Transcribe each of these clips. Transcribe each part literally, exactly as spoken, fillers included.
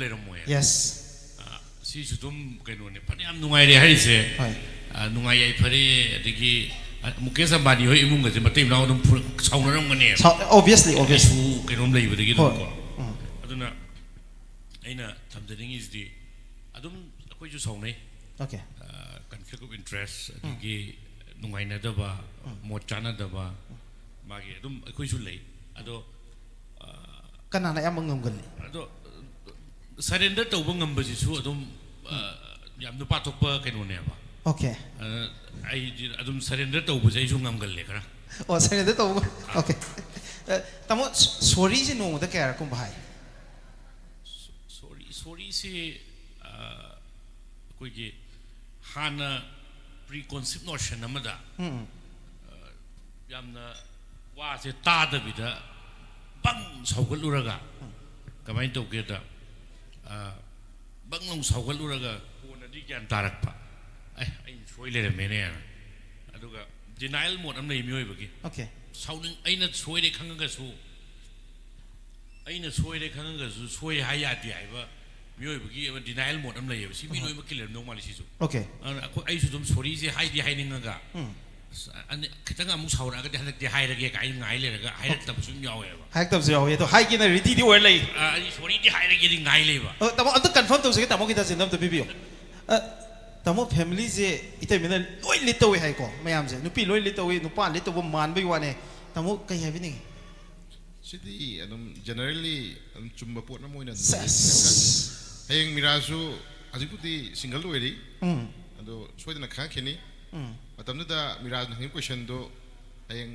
ꯂꯩꯔꯝꯃꯣꯏ꯫ Yes. ꯑ, ꯁꯤꯁꯨ ꯑꯗꯨꯝ ꯀꯩꯅꯣꯅꯦ, ꯐꯅꯌꯥꯝ ꯅꯨꯡꯉꯥꯏꯔꯦ ꯍꯥꯏꯔꯤꯁꯦ꯫ ꯍꯣꯏ. ꯑ, ꯅꯨꯡꯉꯥꯏ ꯌꯥꯏꯐꯔꯦ, ꯑꯗꯒꯤ, ꯑ, ꯃꯨꯀꯦꯁ ꯑꯝꯕꯥꯅꯤ ꯍꯣꯏ ꯏꯃꯨꯡꯒꯁꯦ ꯃꯇꯩ ꯃꯅꯥꯎ ꯑꯗꯨꯝ ꯐꯨꯔ-, ꯁꯥꯎꯅꯔꯝꯒꯅꯦꯕ꯫ Obviously, obviously. ꯏꯁꯨ ꯀꯩꯅꯣꯝ ꯂꯩꯕꯗꯒꯤ ꯑꯗꯨꯝ ꯍꯣꯏ. ꯀꯣ꯫ ꯎꯝ. ꯑꯗꯨꯅ ꯑꯩꯅ ꯊꯝꯖꯅꯤꯡꯉꯤꯁꯤꯗꯤ, ꯑꯗꯨꯝ ꯑꯩꯈꯣꯏꯁꯨ ꯁꯥꯎꯅꯩ꯫ Okay. ꯑ, conflict of interest, ꯑꯗꯒꯤ ꯅꯨꯡꯉꯥꯏꯅꯗꯕ, ꯃꯣꯠ ꯆꯥꯅꯗꯕ, ꯃꯥꯒꯤ ꯑꯗꯨꯝ ꯑꯩꯈꯣꯏꯁꯨ ꯂꯩ꯫ ꯑꯗꯣ, ꯑ, ꯀꯅꯥꯅ ꯑꯌꯥꯝꯕ ꯉꯝꯒꯜꯂꯤ? ꯑꯗꯣ, surrender ꯇꯧꯕ ꯉꯝꯕꯁꯤꯁꯨ ꯑꯗꯨꯝ, ꯑ, ꯌꯥꯝ ꯅꯨꯄꯥ ꯊꯣꯛꯄ ꯀꯩꯅꯣꯅꯦꯕ꯫ Okay. ꯑ, ꯑꯩꯗꯤ ꯑꯗꯨꯝ surrender ꯇꯧꯕꯁꯦ ꯑꯩꯁꯨ ꯉꯝꯒꯜꯂꯦ ꯈꯔ꯫ ꯑꯣ, surrender ꯇꯧꯕ꯫ Okay. ꯑ, ꯇꯥꯃꯣ, ꯁꯣꯔꯤꯁꯦ ꯅꯣꯡꯃꯗ ꯀꯌꯥꯔꯛꯀꯨꯝꯕ ꯍꯥꯏ? ꯁꯣꯔꯤ, ꯁꯣꯔꯤꯁꯤ, ꯑ, ꯑꯩꯈꯣꯏꯒꯤ ꯍꯥꯟꯅ pre conceived notion ꯑꯃꯗ, ꯎꯝ. ꯑ, ꯌꯥꯝꯅ ꯋꯥꯁꯦ ꯇꯥꯗꯕꯤꯗ ꯕꯪ ꯁꯧꯒꯠꯂꯨꯔꯒ, ꯀꯃꯥꯏꯅ ꯇꯧꯒꯦꯗ, ꯑ, ꯕꯪ ꯂꯥꯎ ꯁꯧꯒꯠꯂꯨꯔꯒ ꯀꯣꯟꯅꯗꯤ ꯒ꯭ꯌꯥꯟ ꯇꯥꯔꯛꯄ, "ꯑꯦ, ꯑꯩꯅ ꯁꯣꯏ ꯂꯩꯔꯝꯃꯦꯅꯦꯅ"꯫ ꯑꯗꯨꯒ denial mode ꯑꯃ ꯂꯩ ꯃꯤꯑꯣꯏꯕꯒꯤ꯫ Okay. ꯁꯥꯎꯅꯤꯡ-, ꯑꯩꯅ ꯁꯣꯏꯔꯦ ꯈꯪꯉꯒꯁꯨ, ꯑꯩꯅ ꯁꯣꯏꯔꯦ ꯈꯪꯉꯒꯁꯨ ꯁꯣꯏ ꯍꯥꯏ ꯌꯥꯗꯦ ꯍꯥꯏꯕ ꯃꯤꯑꯣꯏꯕꯒꯤ ꯑꯃ denial mode ꯑꯃ ꯂꯩꯌꯦꯕ꯫ ꯁꯤ ꯃꯤ ꯂꯣꯏꯅꯃꯛꯀꯤ ꯂꯩꯔꯝꯗꯧ ꯃꯥꯜꯂꯤ ꯁꯤꯁꯨ꯫ Okay. ꯑꯗꯨꯅ ꯑꯩꯈꯣꯏ, ꯑꯩꯁꯨ ꯑꯗꯨꯝ ꯁꯣꯔꯤꯁꯦ ꯍꯥꯏꯗꯤ ꯍꯥꯏꯅꯤꯡꯉꯒ, ꯎꯝ. ꯑꯁ, ꯑꯅꯤ-, ꯈꯤꯇꯪ ꯑꯃꯨꯛ ꯁꯥꯎꯔꯛꯑꯒꯗꯤ ꯍꯟꯗꯛꯇꯤ ꯍꯥꯏꯔꯒꯦ ꯀꯥꯏꯅ ꯉꯥꯏ ꯂꯩꯔꯒ ꯍꯥꯏꯔꯛꯇꯕꯁꯨ ꯑꯗꯨꯝ ꯌꯥꯎꯋꯦꯕ꯫ ꯍꯥꯏꯔꯛꯇꯕꯁꯨ ꯌꯥꯎꯋꯤ, ꯑꯗꯣ ꯍꯥꯏꯒꯦꯅ ready ꯗꯤ ꯑꯣꯏꯔ ꯂꯩ꯫ ꯑ, ꯑꯩ ꯁꯣꯔꯤꯗꯤ ꯍꯥꯏꯔꯒꯦꯗꯤ ꯉꯥꯏ ꯂꯩꯕ꯫ ꯑ, ꯇꯥꯃꯣ, ꯑꯝꯇ confirm ꯇꯧꯖꯒꯦ, ꯇꯥꯃꯣꯒꯤ ꯗꯥꯖꯤꯟꯗ ꯑꯝꯇ ꯄꯤꯕꯤꯌꯨ꯫ ꯑ, ꯇꯥꯃꯣ, family ꯁꯦ ꯏꯇꯩꯃꯅ ꯂꯣꯏ lead ꯇꯧꯋꯦ ꯍꯥꯏꯀꯣ, ꯃꯌꯥꯝꯁꯦ꯫ ꯅꯨꯄꯤ ꯂꯣꯏ lead ꯇꯧꯋꯤ, ꯅꯨꯄꯥ lead ꯇꯧꯕ ꯃꯥꯟꯕꯒꯤ ꯋꯥꯅꯦ꯫ ꯇꯥꯃꯣ, ꯀꯩ ꯍꯥꯏꯕꯤꯅꯤꯡꯉꯤ? ꯁꯤꯗꯤ ꯑꯗꯨꯝ generally ꯑꯗꯨꯝ ꯆꯨꯝꯕ ꯄꯣꯠ ꯑꯃ ꯑꯣꯏꯅ ꯑꯗꯨꯝ ꯁꯦꯁ꯫ ꯂꯩꯅꯤꯡꯉꯦ꯫ ꯍꯌꯦꯡ ꯃꯤꯔꯥꯖꯁꯨ ꯍꯧꯖꯤꯛꯄꯨꯗꯤ single ꯑꯣꯏꯔꯤ, ꯎꯝ. ꯑꯗꯣ ꯁꯣꯏꯗꯅ ꯈꯪꯉꯛꯈꯤꯅꯤ꯫ ꯎꯝ. ꯃꯇꯝꯗꯨꯗ ꯃꯤꯔꯥꯖꯅ ꯍꯪꯉꯤꯕ question ꯗꯣ ꯍꯌꯦꯡ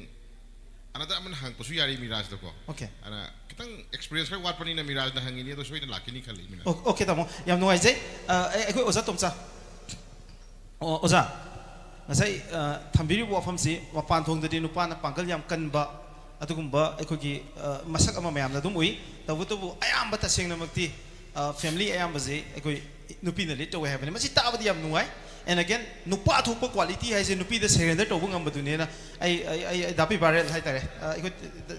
another ꯑꯃꯅ ꯍꯪꯉꯛꯄꯁꯨ ꯌꯥꯔꯤ ꯃꯤꯔꯥꯖꯇꯀꯣ꯫ Okay. ꯑꯗꯨꯅ ꯈꯤꯇꯪ experience ꯈꯔ ꯋꯥꯠꯄꯅꯤꯅ ꯃꯤꯔꯥꯖꯅ ꯍꯪꯉꯤꯅꯤ, ꯑꯗꯣ ꯁꯣꯏꯗꯅ ꯂꯥꯛꯈꯤꯅꯤ ꯈꯜꯂꯤ ꯃꯤꯔꯥꯖ꯫ ꯑꯣ-, okay, ꯇꯥꯃꯣ, ꯌꯥꯝ ꯅꯨꯡꯉꯥꯏꯖꯩ꯫ ꯑ, ꯑꯩ-, ꯑꯩꯈꯣꯏ ꯑꯣꯖꯥ ꯇꯣꯝꯆꯥ꯫ ꯑꯣ, ꯑꯣꯖꯥ, ꯉꯁꯥꯏ, ꯑ, ꯊꯝꯕꯤꯔꯤꯕ ꯋꯥꯐꯝꯁꯤ, ꯃꯄꯥꯟ ꯊꯣꯡꯗꯗꯤ ꯅꯨꯄꯥꯅ ꯄꯥꯡꯒꯜ ꯌꯥꯝ ꯀꯟꯕ, ꯑꯗꯨꯒꯨꯝꯕ ꯑꯩꯈꯣꯏꯒꯤ, ꯑ, ꯃꯁꯛ ꯑꯃ ꯃꯌꯥꯝꯅ ꯑꯗꯨꯝ ꯎꯏ꯫ ꯇꯧꯕꯇꯕꯨ ꯑꯌꯥꯝꯕ ꯇꯁꯦꯡꯅꯃꯛꯇꯤ, ꯑ, family ꯑꯌꯥꯝꯕꯁꯤ ꯑꯩꯈꯣꯏ ꯅꯨꯄꯤꯅ lead ꯇꯧꯋꯦ ꯍꯥꯏꯕꯅꯤ꯫ ꯃꯁꯤ ꯇꯥꯕꯗꯤ ꯌꯥꯝ ꯅꯨꯡꯉꯥꯏ꯫ And again, ꯅꯨꯄꯥ ꯊꯣꯛꯄ quality ꯍꯥꯏꯁꯦ ꯅꯨꯄꯤꯗ surrender ꯇꯧꯕ ꯉꯝꯕꯗꯨꯅꯦꯅ ꯑꯩ, ꯑꯩ, ꯑꯩ, ꯑꯩ ꯗꯥ ꯄꯤ ꯕꯥꯔꯦꯜ ꯍꯥꯏꯇꯥꯔꯦ, ꯑ, ꯑꯩꯈꯣꯏ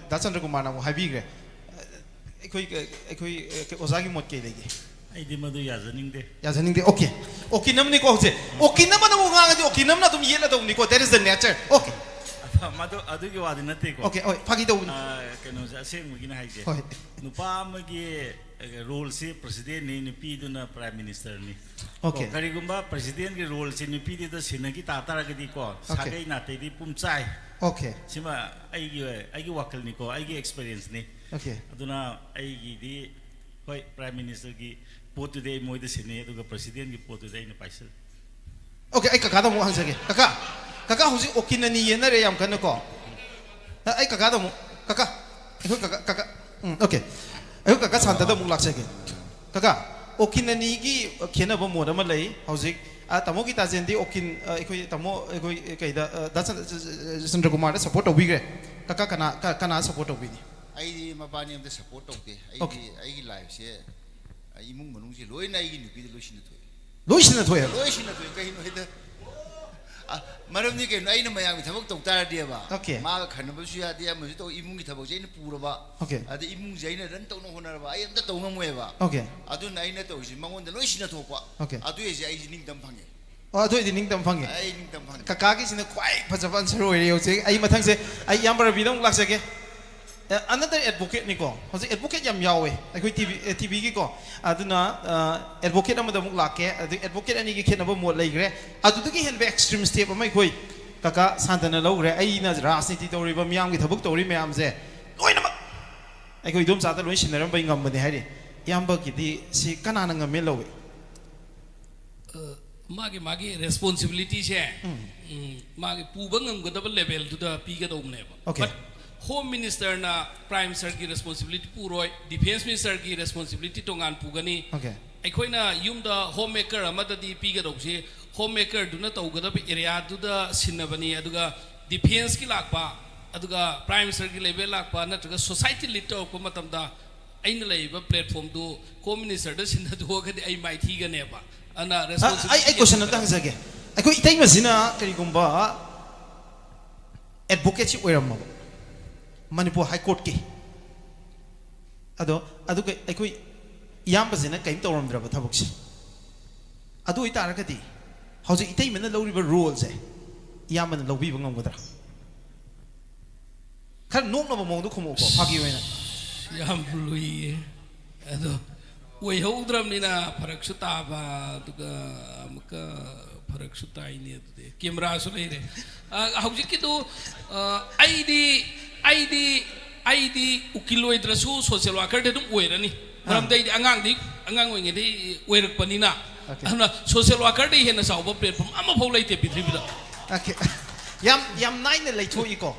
ꯗꯥ ꯆꯟꯗ꯭ꯔꯀꯨꯃꯥꯔꯅ ꯑꯃꯨꯛ ꯍꯥꯏꯕꯤꯈ꯭ꯔꯦ꯫ ꯑꯩꯈꯣꯏ ꯑꯩꯈꯣꯏ ꯑꯣꯖꯥꯒꯤ ꯃꯣꯠ ꯀꯩ ꯂꯩꯒꯦ? ꯑꯩꯗꯤ ꯃꯗꯨ ꯌꯥꯖꯅꯤꯡꯗꯦ꯫ ꯌꯥꯖꯅꯤꯡꯗꯦ꯫ Okay, ꯑꯣꯀꯤꯟ ꯑꯃꯅꯤꯀꯣ ꯍꯧꯖꯤꯛ꯫ ꯑꯣꯀꯤꯟ ꯑꯃꯅ ꯑꯃꯨꯛ ꯉꯥꯡꯉꯗꯤ ꯑꯣꯀꯤꯟ ꯑꯃꯅ ꯑꯗꯨꯝ ꯌꯦꯠꯂꯗꯧꯅꯤꯀꯣ, that is the nature. Okay. ꯑꯗꯣ ꯃꯗꯨ ꯑꯗꯨꯒꯤ ꯋꯥꯗꯤ ꯅꯠꯇꯦꯀꯣ꯫ Okay, ꯍꯣꯏ, ꯐꯥꯒꯤ ꯇꯧꯕꯅꯤ꯫ ꯑꯥ, ꯀꯩꯅꯣꯁꯦ ꯑꯁꯦꯡꯕꯒꯤꯅ ꯍꯥꯏꯁꯦ꯫ ꯍꯣꯏ꯫ ꯅꯨꯄꯥ ꯑꯃꯒꯤ ꯔꯣꯜꯁꯤ ꯄ꯭ꯔꯁꯤꯗꯦꯟꯅꯤ, ꯅꯨꯄꯤꯗꯨꯅ ꯄ꯭ꯔꯥꯏꯝ ꯃꯤꯅꯤꯁꯇꯔꯅꯤ꯫ Okay. ꯀꯣ, ꯀꯔꯤꯒꯨꯝꯕ ꯄ꯭ꯔꯁꯤꯗꯦꯟꯒꯤ ꯔꯣꯜꯁꯤ ꯅꯨꯄꯤꯗꯨꯗ ꯁꯤꯟꯅꯈꯤ ꯇꯥ ꯇꯥꯔꯒꯗꯤꯀꯣ, Okay. ꯁꯥꯒꯩ ꯅꯥꯇꯩꯗꯤ ꯄꯨꯝꯆꯥꯏ꯫ Okay. ꯁꯤꯃ ꯑꯩꯒꯤ ꯑꯩꯒꯤ ꯋꯥꯈꯜꯅꯤꯀꯣ, ꯑꯩꯒꯤ ꯑꯦꯛꯁꯄꯤꯔꯤꯌꯦꯟꯁꯅꯤ꯫ Okay. ꯑꯗꯨꯅ ꯑꯩꯒꯤꯗꯤ ꯍꯣꯏ, ꯄ꯭ꯔꯥꯏꯝ ꯃꯤꯅꯤꯁꯇꯔꯒꯤ ꯄꯣꯠꯇꯨꯗꯤ ꯑꯩ ꯃꯣꯏꯗ ꯁꯤꯟꯅꯩ, ꯑꯗꯨꯒ ꯄ꯭ꯔꯁꯤꯗꯦꯟꯒꯤ ꯄꯣꯠꯇꯨꯗꯤ ꯑꯩꯅ ꯄꯥꯏꯁꯜꯂꯤ꯫ Okay, ꯑꯩ ꯀꯀꯥꯗ ꯑꯃꯨꯛ ꯍꯪꯖꯒꯦ꯫ ꯀꯀꯥ, ꯀꯀꯥ, ꯍꯧꯖꯤꯛ ꯑꯣꯀꯤꯟ ꯑꯅꯤ ꯌꯦꯟꯅꯔꯦ ꯌꯥꯝ ꯀꯟꯅꯀꯣ꯫ ꯑ, ꯑꯩ ꯀꯀꯥꯗ ꯑꯃꯨꯛ, ꯀꯀꯥ, ꯑꯩꯈꯣꯏ ꯀꯀꯥ, ꯀꯀꯥ, ꯎꯝ, okay. ꯑꯩꯈꯣꯏ ꯀꯀꯥ ꯁꯥꯟꯇꯗ ꯑꯃꯨꯛ ꯂꯥꯛꯆꯒꯦ꯫ ꯀꯀꯥ, ꯑꯣꯀꯤꯟ ꯑꯅꯤꯒꯤ ꯈꯦꯠꯅꯕ ꯃꯣꯠ ꯑꯃ ꯂꯩ꯫ ꯍꯧꯖꯤꯛ, ꯑ, ꯇꯥꯃꯣ ꯒꯤꯇꯥꯖꯦꯟꯗꯤ ꯑꯣꯀꯤꯟ, ꯑ, ꯑꯩꯈꯣꯏ ꯇꯥꯃꯣ, ꯑꯩꯈꯣꯏ ꯀꯩꯗ, ꯑ, ꯗꯥ ꯆꯟ-, ꯆꯟꯗ꯭ꯔꯀꯨꯃꯥꯔꯗ ꯁꯞꯄꯣꯔꯠ ꯇꯧꯕꯤꯈ꯭ꯔꯦ꯫ ꯀꯀꯥ ꯀꯅꯥ, ꯀ-, ꯀꯅꯥ ꯁꯞꯄꯣꯔꯠ ꯇꯧꯕꯤꯅꯤ? ꯑꯩꯗꯤ ꯃꯕꯥꯅꯤ ꯑꯝꯇ ꯁꯞꯄꯣꯔꯠ ꯇꯧꯗꯦ꯫ ꯑꯩꯗꯤ ꯑꯩꯒꯤ ꯂꯥꯏꯐꯁꯦ, ꯑ, ꯏꯃꯨꯡ ꯃꯅꯨꯡꯁꯦ ꯂꯣꯏꯅ ꯑꯩꯒꯤ ꯅꯨꯄꯤꯗ ꯂꯣꯏ ꯁꯤꯟꯅ ꯊꯣꯛꯑꯦ꯫ ꯂꯣꯏ ꯁꯤꯟꯅ ꯊꯣꯛꯑꯦꯕ? ꯂꯣꯏ ꯁꯤꯟꯅ ꯊꯣꯛꯑꯦ꯫ ꯀꯩꯅꯣ ꯍꯥꯏꯗ, ꯑ, ꯃꯔꯝꯗꯤ ꯀꯩꯅꯣ, ꯑꯩꯅ ꯃꯌꯥꯝꯒꯤ ꯊꯕꯛ ꯇꯧ ꯇꯥꯔꯗꯤꯕ, Okay. ꯃꯥꯒ ꯈꯟꯅꯕꯁꯨ ꯌꯥꯗꯦ, ꯑꯃꯁꯨ ꯇꯧ, ꯏꯃꯨꯡꯒꯤ ꯊꯕꯛꯁꯦ ꯑꯩꯅ ꯄꯨꯔꯕ, Okay. ꯑꯗ ꯏꯃꯨꯡꯁꯦ ꯑꯩꯅ ꯔꯟ ꯇꯧꯅ ꯍꯣꯠꯅꯔꯕ, ꯑꯩ ꯑꯝꯇ ꯇꯧ ꯉꯝꯃꯣꯏꯕ꯫ Okay. ꯑꯗꯨꯅ ꯑꯩꯅ ꯇꯧꯔꯤꯁꯦ ꯃꯉꯣꯟꯗ ꯂꯣꯏ ꯁꯤꯟꯅ ꯊꯣꯛꯄ꯫ Okay. ꯑꯗꯨ ꯑꯩꯁꯦ ꯑꯩꯁꯦ ꯅꯤꯡꯇꯝ ꯐꯪꯉꯦ꯫ ꯑꯣ, ꯑꯗꯨ ꯑꯣꯏꯗꯤ ꯅꯤꯡꯇꯝ ꯐꯪꯉꯦ꯫ ꯑꯩ ꯅꯤꯡꯇꯝ ꯐꯪꯉꯦ꯫ ꯀꯀꯥꯒꯤꯁꯤꯅ ꯈ꯭ꯋꯥꯏ ꯐꯖꯕ ꯑꯟꯁꯔ ꯑꯣꯏꯔꯦ ꯍꯧꯖꯤꯛ꯫ ꯑꯩ ꯃꯊꯪꯁꯦ ꯑꯩ ꯏꯌꯥꯝꯕ ꯔꯕꯤꯗ ꯑꯃꯨꯛ ꯂꯥꯛꯆꯒꯦ꯫ ꯑ, another advocate ꯅꯤꯀꯣ꯫ ꯍꯧꯖꯤꯛ ꯑꯦꯗꯚꯣꯀꯦꯠ ꯌꯥꯝ ꯌꯥꯎꯋꯦ ꯑꯩꯈꯣꯏ ꯇꯤ ꯚꯤ, ꯑ, ꯇꯤ ꯚꯤꯒꯤꯀꯣ꯫ ꯑꯗꯨꯅ, ꯑ, ꯑꯦꯗꯚꯣꯀꯦꯠ ꯑꯃꯗ ꯑꯃꯨꯛ ꯂꯥꯛꯀꯦ꯫ ꯑꯗꯨ ꯑꯦꯗꯚꯣꯀꯦꯠ ꯑꯅꯤꯒꯤ ꯈꯦꯠꯅꯕ ꯃꯣꯠ ꯂꯩꯈ꯭ꯔꯦ꯫ ꯑꯗꯨꯗꯒꯤ ꯍꯦꯟꯕ ꯑꯦꯛꯁꯇ꯭ꯔꯤꯝ ꯁ꯭ꯇꯦꯞ ꯑꯃ ꯑꯩꯈꯣꯏ ꯀꯀꯥ ꯁꯥꯟꯇꯅ ꯂꯧꯈ꯭ꯔꯦ꯫ ꯑꯩꯅ ꯔꯥꯖꯅꯤꯇꯤ ꯇꯧꯔꯤꯕ, ꯃꯤꯌꯥꯝꯒꯤ ꯊꯕꯛ ꯇꯧꯔꯤ ꯃꯌꯥꯝꯁꯦ ꯂꯣꯏꯅꯃꯛ ꯑꯩꯈꯣꯏ ꯏꯗꯣꯝꯆꯥꯗ ꯂꯣꯏ ꯁꯤꯟꯅꯔꯝꯕꯩ ꯉꯝꯕꯅꯦ ꯍꯥꯏꯔꯤ꯫ ꯏꯌꯥꯝꯕꯒꯤꯗꯤ ꯁꯤ ꯀꯅꯥꯅ ꯉꯝꯃꯦ ꯂꯧꯏ? ꯑ, ꯃꯥꯒꯤ ꯃꯥꯒꯤ ꯔꯦꯁꯄꯣꯟꯁꯤꯕꯤꯂꯤꯇꯤꯁꯦ, ꯎꯝ, ꯃꯥꯒꯤ ꯄꯨꯕ ꯉꯝꯒꯗꯕ ꯂꯦꯚꯦꯜꯗꯨꯗ ꯄꯤꯒꯗꯧꯕꯅꯦꯕ꯫ Okay. But ꯍꯣꯝ ꯃꯤꯅꯤꯁꯇꯔꯅ ꯄ꯭ꯔꯥꯏꯝ ꯃꯤꯅꯤꯁꯇꯔꯒꯤ ꯔꯦꯁꯄꯣꯟꯁꯤꯕꯤꯂꯤꯇꯤ ꯄꯨꯔꯣꯏ, ꯗꯤꯐꯦꯟꯁ ꯃꯤꯅꯤꯁꯇꯔꯒꯤ ꯔꯦꯁꯄꯣꯟꯁꯤꯕꯤꯂꯤꯇꯤ ꯇꯣꯉꯥꯟ ꯄꯨꯒꯅꯤ꯫ Okay. ꯑꯩꯈꯣꯏꯅ ꯌꯨꯝꯗ ꯍꯣꯝ ꯃꯦꯀꯔ ꯑꯃꯗꯗꯤ ꯄꯤꯒꯗꯧꯕꯁꯤ ꯍꯣꯝ ꯃꯦꯀꯔꯗꯨꯅ ꯇꯧꯒꯗꯕ ꯑꯦꯔꯤꯌꯥꯗꯨꯗ ꯁꯤꯟꯅꯕꯅꯤ, ꯑꯗꯨꯒ ꯗꯤꯐꯦꯟꯁꯀꯤ ꯂꯥꯛꯄ, ꯑꯗꯨꯒ ꯄ꯭ꯔꯥꯏꯝ ꯃꯤꯅꯤꯁꯇꯔꯒꯤ ꯂꯦꯚꯦꯜ ꯂꯥꯛꯄ, ꯅꯠꯇ꯭ꯔꯒ ꯁꯣꯁꯥꯏꯇꯤ ꯂꯤꯗ ꯇꯧꯔꯛꯄ ꯃꯇꯝꯗ ꯑꯩꯅ ꯂꯩꯔꯤꯕ ꯄ꯭ꯂꯦꯠꯐꯣꯔꯝꯗꯨ ꯍꯣꯝ ꯃꯤꯅꯤꯁꯇꯔꯗ ꯁꯤꯟꯅꯊꯣꯛꯑꯒꯗꯤ ꯑꯩ ꯃꯥꯏꯊꯤꯒꯅꯦꯕ꯫ ꯑꯗꯨꯅ ꯑ, ꯑꯩ ꯑꯩ ꯀꯣꯏꯁꯟ ꯑꯝꯇ ꯍꯪꯖꯒꯦ꯫ ꯑꯩꯈꯣꯏ ꯏꯇꯩꯃꯁꯤꯅ ꯀꯔꯤꯒꯨꯝꯕ ꯑꯦꯗꯚꯣꯀꯦꯠꯁꯤ ꯑꯣꯏꯔꯝꯃꯕ ꯃꯅꯤꯄꯨꯔ ꯍꯥꯏ ꯀꯣꯔꯠꯀꯤ, ꯑꯗꯣ ꯑꯗꯨꯒ ꯑꯩꯈꯣꯏ ꯏꯌꯥꯝꯕꯁꯤꯅ ꯀꯔꯤꯝ ꯇꯧꯔꯝꯗ꯭ꯔꯕ ꯊꯕꯛꯁꯦ, ꯑꯗꯨ ꯑꯣꯏꯇꯥꯔꯒꯗꯤ ꯍꯧꯖꯤꯛ ꯏꯇꯩꯃꯅ ꯂꯧꯔꯤꯕ ꯔꯣꯜꯁꯦ ꯏꯌꯥꯝꯕꯅ ꯂꯧꯕꯤꯕ ꯉꯝꯒꯗ꯭ꯔꯥ? ꯈꯔ ꯅꯣꯛꯅꯕ ꯃꯑꯣꯡꯗ ꯈꯨꯝꯃꯛꯎꯀꯣ, ꯐꯥꯒꯤ ꯑꯣꯏꯅ꯫ ꯌꯥꯝ ꯂꯨꯏꯌꯦ꯫ ꯑꯗꯣ ꯑꯣꯏꯍꯧꯗ꯭ꯔꯕꯅꯤꯅ ꯐꯔꯛꯁꯨ ꯇꯥꯕ, ꯑꯗꯨꯒ ꯑꯃꯨꯛꯀ ꯐꯔꯛꯁꯨ ꯇꯥꯏꯅꯦ꯫ ꯑꯗꯨꯗꯤ ꯀꯦꯃꯦꯔꯥꯁꯨ ꯂꯩꯔꯦ꯫ ꯑ, ꯍꯧꯖꯤꯛꯀꯤꯗꯨ, ꯑ, ꯑꯩꯗꯤ ꯑꯩꯗꯤ ꯑꯩꯗꯤ ꯎꯀꯤꯜ ꯑꯣꯏꯗ꯭ꯔꯁꯨ ꯁꯣꯁꯤꯌꯦꯜ ꯋꯥꯔꯀꯔꯗꯤ ꯑꯗꯨꯝ ꯑꯣꯏꯔꯅꯤ꯫ ꯃꯔꯝꯗꯤ ꯑꯩꯗꯤ ꯑꯉꯥꯡꯗꯤ ꯑꯉꯥꯡ ꯑꯣꯏꯔꯤꯉꯩꯗꯒꯤ ꯑꯣꯏꯔꯛꯄꯅꯤꯅ꯫ Okay. ꯑꯗꯨꯅ ꯁꯣꯁꯤꯌꯦꯜ ꯋꯥꯔꯀꯔꯗꯒꯤ ꯍꯦꯟꯅ ꯆꯥꯎꯕ ꯄ꯭ꯂꯦꯠꯐꯣꯝ ꯑꯃꯐꯥꯎ ꯂꯩꯇꯦ ꯄ꯭ꯔꯤꯊꯤꯕꯤꯗ꯫ Okay. ꯌꯥꯝ ꯌꯥꯝ ꯅꯥꯏꯅ ꯂꯩꯊꯣꯛꯏꯀꯣ꯫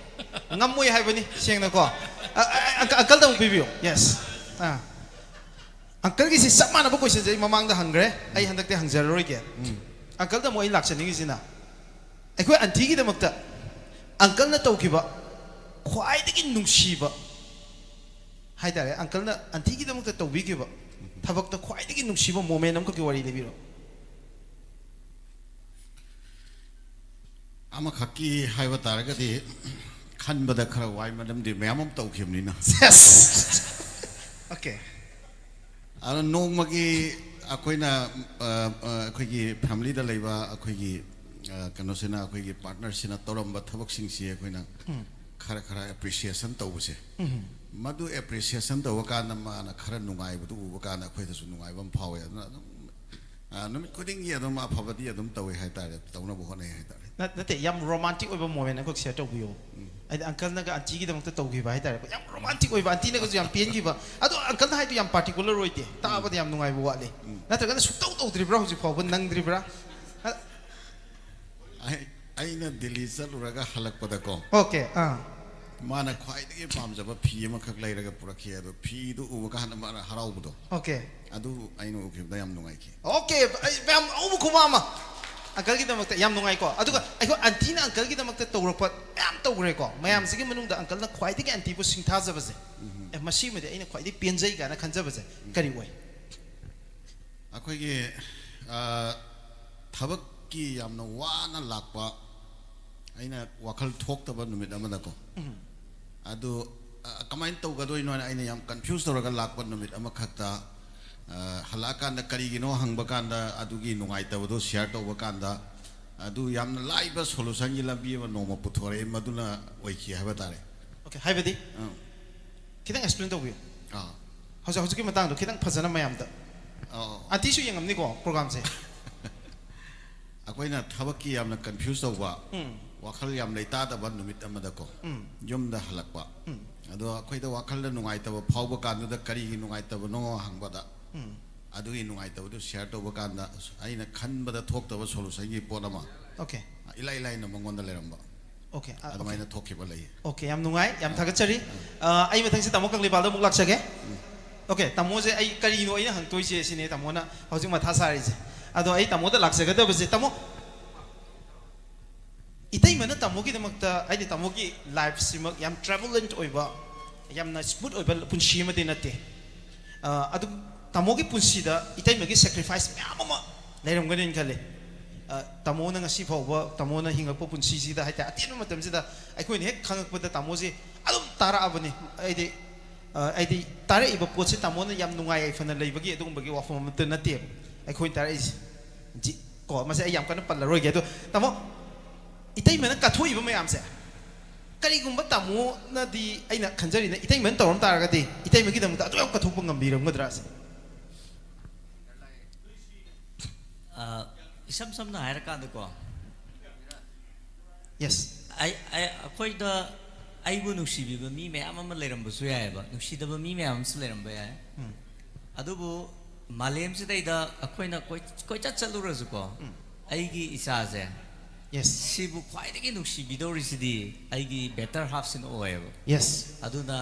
ꯉꯝꯃꯣꯏ ꯍꯥꯏꯕꯅꯤ ꯁꯦꯡꯅꯀꯣ꯫ ꯑ, ꯑ, ꯑꯪꯀ- ꯑꯪꯀꯜꯗ ꯑꯃꯨꯛ ꯄꯤꯕꯤꯌꯨ꯫ Yes. ꯑꯥ꯫ ꯑꯪꯀꯜꯒꯤꯁꯤ ꯆꯞ ꯃꯥꯟꯅꯕ ꯀꯣꯏꯁꯟꯁꯦ ꯑꯩ ꯃꯃꯥꯡꯗ ꯍꯪꯈ꯭ꯔꯦ꯫ ꯑꯩ ꯍꯟꯗꯛꯇꯤ ꯍꯪꯖꯔꯔꯣꯏꯒꯦ꯫ ꯑꯪꯀꯜꯗ ꯑꯃꯨꯛ ꯑꯩ ꯂꯥꯛꯆꯅꯤꯡꯉꯤꯁꯤꯅ, ꯑꯩꯈꯣꯏ ꯑꯟꯇꯤꯒꯤꯗꯃꯛꯇ ꯑꯪꯀꯜꯅ ꯇꯧꯈꯤꯕ ꯈ꯭ꯋꯥꯏꯗꯒꯤ ꯅꯨꯡꯁꯤꯕ ꯍꯥꯏꯇꯥꯔꯦ, ꯑꯪꯀꯜꯅ ꯑꯟꯇꯤꯒꯤꯗꯃꯛꯇ ꯇꯧꯕꯤꯈꯤꯕ ꯊꯕꯛꯇ ꯈ꯭ꯋꯥꯏꯗꯒꯤ ꯅꯨꯡꯁꯤꯕ ꯃꯣꯃꯦꯟ ꯑꯃꯈꯛꯀꯤ ꯋꯥꯔꯤ ꯂꯤꯕꯤꯔꯣ꯫ ꯑꯃꯈꯛꯀꯤ ꯍꯥꯏꯕ ꯇꯥꯔꯒꯗꯤ, ꯈꯟꯕꯗ ꯈꯔ ꯋꯥꯏ, ꯃꯔꯝꯗꯤ ꯃꯌꯥꯝ ꯑꯃ ꯇꯧꯈꯤꯕꯅꯤꯅ꯫ Yes. Okay. ꯑꯗꯣ ꯅꯣꯡꯃꯒꯤ ꯑꯩꯈꯣꯏꯅ, ꯑ, ꯑ, ꯑꯩꯈꯣꯏꯒꯤ ꯐꯦꯃꯤꯂꯤꯗ ꯂꯩꯕ ꯑꯩꯈꯣꯏꯒꯤ, ꯑ, ꯀꯩꯅꯣꯁꯤꯅ, ꯑꯩꯈꯣꯏꯒꯤ ꯄꯥꯔꯠꯅꯔꯁꯤꯅ ꯇꯧꯔꯝꯕ ꯊꯕꯛꯁꯤꯡꯁꯤ ꯑꯩꯈꯣꯏꯅ ꯈꯔ ꯈꯔ ꯑꯦꯄ꯭ꯔꯤꯁꯤꯌꯦꯁꯟ ꯇꯧꯕꯁꯦ, ꯃꯗꯨ ꯑꯦꯄ꯭ꯔꯤꯁꯤꯌꯦꯁꯟ ꯇꯧꯕ ꯀꯥꯟꯗ ꯃꯥꯅ ꯈꯔ ꯅꯨꯡꯉꯥꯏꯕꯗꯨ ꯎꯕ ꯀꯥꯟꯗ ꯑꯩꯈꯣꯏꯗꯁꯨ ꯅꯨꯡꯉꯥꯏꯕ ꯑꯃ ꯐꯥꯎꯋꯦ꯫ ꯑꯗꯨꯅ ꯑꯗꯨꯝ, ꯑ, ꯅꯨꯃꯤꯠ ꯈꯨꯗꯤꯡꯒꯤ ꯑꯗꯨꯝ ꯑꯐꯕꯗꯤ ꯑꯗꯨꯝ ꯇꯧꯋꯦ ꯍꯥꯏꯇꯥꯔꯦ, ꯇꯧꯅꯕ ꯍꯣꯠꯅꯩ ꯍꯥꯏꯇꯥꯔꯦ꯫ ꯅꯠ- ꯅꯠꯇꯦ, ꯌꯥꯝ ꯔꯣꯃꯥꯟꯇꯤꯛ ꯑꯣꯏꯕ ꯃꯣꯃꯦꯟ ꯑꯩꯈꯣꯏ ꯁꯤꯌꯔ ꯇꯧꯕꯤꯌꯣ꯫ ꯍꯥꯏꯗꯤ ꯑꯪꯀꯜꯅꯒ ꯑꯟꯇꯤꯒꯤꯗꯃꯛꯇ ꯇꯧꯈꯤꯕ ꯍꯥꯏꯇꯥꯔꯦꯀꯣ, ꯌꯥꯝ ꯔꯣꯃꯥꯟꯇꯤꯛ ꯑꯣꯏꯕ, ꯑꯟꯇꯤꯅꯒꯁꯨ ꯌꯥꯝ ꯄꯦꯟꯈꯤꯕ꯫ ꯑꯗꯣ ꯑꯪꯀꯜꯅ ꯍꯥꯏꯗꯣ ꯌꯥꯝ ꯄꯥꯔꯇꯤꯀꯨꯂꯔ ꯑꯣꯏꯗꯦ, ꯇꯥꯕꯗ ꯌꯥꯝ ꯅꯨꯡꯉꯥꯏꯕ ꯋꯥꯠꯂꯤ꯫ ꯅꯠꯇ꯭ꯔꯒꯅ ꯁꯨꯛꯇꯧ ꯇꯧꯗ꯭ꯔꯤꯕ꯭ꯔꯥ ꯍꯧꯖꯤꯛ ꯐꯥꯎꯕ? ꯅꯪꯗ꯭ꯔꯤꯕ꯭ꯔꯥ? ꯑ- ꯑꯩ ꯑꯩꯅ ꯗꯤꯜꯂꯤ ꯆꯠꯂꯨꯔꯒ ꯍꯜꯂꯛꯄꯗꯀꯣ, Okay. ꯑꯥ꯫ ꯃꯥꯅ ꯈ꯭ꯋꯥꯏꯗꯒꯤ ꯄꯥꯝꯖꯕ ꯐꯤ ꯑꯃꯈꯛ ꯂꯩꯔꯒ ꯄꯨꯔꯛꯈꯤ꯫ ꯑꯗꯣ ꯐꯤꯗꯨ ꯎꯕ ꯀꯥꯟꯗ ꯃꯥꯅ ꯍꯔꯥꯎꯕꯗꯣ, Okay. ꯑꯗꯨ ꯑꯩꯅ ꯎꯈꯤꯕꯗ ꯌꯥꯝ ꯅꯨꯡꯉꯥꯏꯈꯤ꯫ Okay. ꯑꯩ ꯃꯌꯥꯝ ꯑꯎꯕ ꯈꯨꯕꯥꯛ ꯑꯃ ꯑꯪꯀꯜꯒꯤꯗꯃꯛꯇ꯫ ꯌꯥꯝ ꯅꯨꯡꯉꯥꯏꯀꯣ꯫ ꯑꯗꯨꯒ ꯑꯩꯈꯣꯏ ꯑꯟꯇꯤꯅ ꯑꯪꯀꯜꯒꯤꯗꯃꯛꯇ ꯇꯧꯔꯛꯄ ꯃꯌꯥꯝ ꯇꯧꯈ꯭ꯔꯦꯀꯣ꯫ ꯃꯌꯥꯝꯁꯤꯒꯤ ꯃꯅꯨꯡꯗ ꯑꯪꯀꯜꯅ ꯈ꯭ꯋꯥꯏꯗꯒꯤ ꯑꯟꯇꯤꯕꯨ ꯁꯤꯡꯊꯥꯖꯕꯁꯦ, ꯑꯦ, ꯃꯁꯤꯃꯗꯤ ꯑꯩꯅ ꯈ꯭ꯋꯥꯏꯗꯒꯤ ꯄꯦꯟꯖꯩ ꯀꯥꯏꯅ ꯈꯟꯖꯕꯁꯦ ꯀꯔꯤ ꯑꯣꯏ? ꯑꯩꯈꯣꯏꯒꯤ, ꯑ, ꯊꯕꯛꯀꯤ ꯌꯥꯝꯅ ꯋꯥꯅ ꯂꯥꯛꯄ, ꯑꯩꯅ ꯋꯥꯈꯜ ꯊꯣꯛꯇꯕ ꯅꯨꯃꯤꯠ ꯑꯃꯗꯀꯣ, ꯑꯗꯨ ꯑ, ꯀꯃꯥꯏꯅ ꯇꯧꯒꯗꯣꯏꯅꯣ ꯍꯥꯏꯅ ꯑꯩꯅ ꯌꯥꯝ ꯀꯟꯐ꯭ꯌꯨꯁ ꯇꯧꯔꯒ ꯂꯥꯛꯄ ꯅꯨꯃꯤꯠ ꯑꯃꯈꯛꯇ, ꯑ, ꯍꯜꯂꯛꯑꯀꯥꯟꯗ ꯀꯔꯤꯒꯤꯅꯣ ꯍꯪꯕ ꯀꯥꯟꯗ, ꯑꯗꯨꯒꯤ ꯅꯨꯡꯉꯥꯏꯇꯕꯗꯣ ꯁꯤꯌꯥꯔ ꯇꯧꯕ ꯀꯥꯟꯗ, ꯑꯗꯨ ꯌꯥꯝꯅ ꯂꯥꯏꯕ ꯁꯣꯂꯨꯁꯟꯒꯤ ꯂꯝꯕꯤ ꯑꯃ ꯅꯣꯡꯃ ꯄꯨꯊꯣꯔꯛꯑꯦ, ꯃꯗꯨꯅ ꯑꯣꯏꯈꯤ ꯍꯥꯏꯕ ꯇꯥꯔꯦ꯫ ꯑꯣꯀꯦ, ꯍꯥꯏꯕꯗꯤ ꯑ, ꯈꯤꯇꯪ ꯑꯦꯛꯁꯄ꯭ꯂꯦꯟ ꯇꯧꯕꯤꯌꯨ꯫ ꯑꯥ, ꯍꯧꯖꯤꯛ ꯍꯧꯖꯤꯛꯀꯤ ꯃꯇꯥꯡꯗꯣ ꯈꯤꯇꯪ ꯐꯖꯅ ꯃꯌꯥꯝꯗ ꯑꯣ, ꯑꯟꯇꯤꯁꯨ ꯌꯦꯡꯉꯝꯅꯤꯀꯣ ꯄ꯭ꯔꯣꯒꯥꯝꯁꯦ꯫ ꯑꯩꯈꯣꯏꯅ ꯊꯕꯛꯀꯤ ꯌꯥꯝꯅ ꯀꯟꯐ꯭ꯌꯨꯁ ꯇꯧꯕ, ꯎꯝ ꯋꯥꯈꯜ ꯌꯥꯝ ꯂꯩꯇꯥꯗꯕ ꯅꯨꯃꯤꯠ ꯑꯃꯗꯀꯣ, ꯎꯝ ꯌꯨꯝꯗ ꯍꯜꯂꯛꯄ꯫ ꯎꯝ ꯑꯗꯣ ꯑꯩꯈꯣꯏꯗ ꯋꯥꯈꯜꯗ ꯅꯨꯡꯉꯥꯏꯇꯕ ꯐꯥꯎꯕ ꯀꯥꯟꯗꯨꯗ ꯀꯔꯤꯒꯤ ꯅꯨꯡꯉꯥꯏꯇꯕꯅꯣ ꯍꯪꯕꯗ, ꯎꯝ ꯑꯗꯨꯒꯤ ꯅꯨꯡꯉꯥꯏꯇꯕꯗꯨ ꯁꯤꯌꯥꯔ ꯇꯧꯕ ꯀꯥꯟꯗ, ꯑꯁ, ꯑꯩꯅ ꯈꯟꯕꯗ ꯊꯣꯛꯇꯕ ꯁꯣꯂꯨꯁꯟꯒꯤ ꯄꯣꯠ ꯑꯃ ꯑꯣꯀꯦ ꯏꯂꯥꯏ ꯂꯥꯏꯅ ꯃꯉꯣꯟꯗ ꯂꯩꯔꯝꯕ, ꯑꯣꯀꯦ ꯑ, ꯑꯣꯀꯦ ꯑꯗꯨꯃꯥꯏꯅ ꯊꯣꯛꯈꯤꯕ ꯂꯩꯌꯦ꯫ ꯑꯣꯀꯦ, ꯌꯥꯝ ꯅꯨꯡꯉꯥꯏ, ꯌꯥꯝ ꯊꯥꯒꯠꯆꯔꯤ꯫ ꯑ, ꯑꯩ ꯃꯊꯪꯁꯤ ꯇꯥꯃꯣ ꯀꯪꯂꯩꯄꯥꯜꯗ ꯑꯃꯨꯛ ꯂꯥꯛꯆꯒꯦ꯫ ꯑꯣꯀꯦ, ꯇꯥꯃꯣꯁꯦ ꯑꯩ ꯀꯔꯤꯅꯣ ꯑꯩꯅ ꯍꯪꯇꯣꯏꯁꯦ ꯁꯤꯅꯦ ꯇꯥꯃꯣꯅ ꯍꯧꯖꯤꯛ ꯃꯊꯥ ꯁꯥꯔꯤꯁꯦ꯫ ꯑꯗꯣ ꯑꯩ ꯇꯥꯃꯣꯗ ꯂꯥꯛꯆꯒꯗꯕꯁꯦ, ꯇꯥꯃꯣ, ꯏꯇꯩꯃꯅ ꯇꯥꯃꯣꯒꯤꯗꯃꯛꯇ, ꯍꯥꯏꯗꯤ ꯇꯥꯃꯣꯒꯤ ꯂꯥꯏꯐꯁꯤꯃꯛ ꯌꯥꯝ ꯇ꯭ꯔꯕꯨꯂꯦꯟꯠ ꯑꯣꯏꯕ, ꯌꯥꯝꯅ ꯁ꯭ꯃꯨꯠ ꯑꯣꯏꯕ ꯄꯨꯟꯁꯤ ꯑꯃꯗꯤ ꯅꯠꯇꯦ꯫ ꯑ, ꯑꯗꯨ ꯇꯥꯃꯣꯒꯤ ꯄꯨꯟꯁꯤꯗ ꯏꯇꯩꯃꯒꯤ ꯁꯦꯀ꯭ꯔꯤꯐꯥꯏꯁ ꯃꯌꯥꯝ ꯑꯃ ꯂꯩꯔꯝꯒꯅꯤꯅ ꯈꯜꯂꯤ꯫ ꯑ, ꯇꯥꯃꯣꯅ ꯉꯁꯤ ꯐꯥꯎꯕ, ꯇꯥꯃꯣꯅ ꯍꯤꯡꯉꯛꯄ ꯄꯨꯟꯁꯤꯁꯤꯗ ꯍꯥꯏꯇꯥꯔꯦ, ꯑꯇꯦꯟꯕ ꯃꯇꯝꯁꯤꯗ ꯑꯩꯈꯣꯏꯅ ꯍꯦꯛ ꯈꯪꯉꯛꯄꯗ ꯇꯥꯃꯣꯁꯦ ꯑꯗꯨꯝ ꯇꯥꯔꯛꯑꯕꯅꯤ꯫ ꯑꯩꯗꯤ, ꯑ, ꯍꯥꯏꯗꯤ ꯇꯥꯔꯛꯏꯕ ꯄꯣꯠꯁꯦ ꯇꯥꯃꯣꯅ ꯌꯥꯝ ꯅꯨꯡꯉꯥꯏ ꯌꯥꯏꯐꯅ ꯂꯩꯕꯒꯤ ꯑꯗꯨꯒꯨꯝꯕꯒꯤ ꯋꯥꯐꯝ ꯑꯃꯠꯇ ꯅꯠꯇꯦꯕ ꯑꯩꯈꯣꯏꯅ ꯇꯥꯔꯛꯏꯁꯦ꯫ ꯖꯤ-, ꯀꯣ, ꯃꯁꯤ ꯑꯩ ꯌꯥꯝ ꯀꯟꯅ ꯄꯜꯂꯔꯣꯏꯒꯦ꯫ ꯑꯗꯣ ꯇꯥꯃꯣ, ꯏꯇꯩꯃꯅ ꯀꯠꯊꯣꯛꯏꯕ ꯃꯌꯥꯝꯁꯦ, ꯀꯔꯤꯒꯨꯝꯕ ꯇꯥꯃꯣꯅꯗꯤ, ꯑꯩꯅ ꯈꯟꯖꯔꯤꯅ, ꯏꯇꯩꯃꯅ ꯇꯧꯔꯝ ꯇꯥꯔꯒꯗꯤ ꯏꯇꯩꯃꯒꯤꯗꯃꯛꯇ ꯑꯗꯨ ꯌꯥꯝ ꯀꯠꯊꯣꯛꯄ ꯉꯝꯕꯤꯔꯝꯒꯗ꯭ꯔꯥ ꯁꯤꯅꯤ? ꯑ, ꯏꯁꯝ ꯁꯝꯅ ꯍꯥꯏꯔꯀꯥꯟꯗꯀꯣ, ꯌꯦꯁ꯫ ꯑꯩ, ꯑꯩ, ꯑꯩꯈꯣꯏꯗ ꯑꯩꯕꯨ ꯅꯨꯡꯁꯤꯕꯤꯕ ꯃꯤ ꯃꯌꯥꯝ ꯑꯃ ꯂꯩꯔꯝꯕꯁꯨ ꯌꯥꯏꯑꯕ, ꯅꯨꯡꯁꯤꯗꯕ ꯃꯤ ꯃꯌꯥꯝ ꯑꯃꯁꯨ ꯂꯩꯔꯝꯕ ꯌꯥꯏ꯫ ꯎꯝ꯫ ꯑꯗꯨꯕꯨ ꯃꯥꯂꯦꯝꯁꯤꯗꯩꯗ ꯑꯩꯈꯣꯏꯅ ꯀꯣꯏ-, ꯀꯣꯏꯆꯠ ꯆꯠꯂꯨꯔꯁꯨꯀꯣ, ꯎꯝ꯫ ꯑꯩꯒꯤ ꯏꯆꯥꯁꯦ ꯌꯦꯁ꯫ ꯁꯤꯕꯨ ꯈ꯭ꯋꯥꯏꯗꯒꯤ ꯅꯨꯡꯁꯤꯕꯤꯗꯧꯔꯤꯁꯤꯗꯤ ꯑꯩꯒꯤ ꯕꯦꯇꯔ ꯍꯥꯐꯁꯤꯅ ꯑꯣꯏꯌꯦꯕ꯫ ꯌꯦꯁ꯫ ꯑꯗꯨꯅ,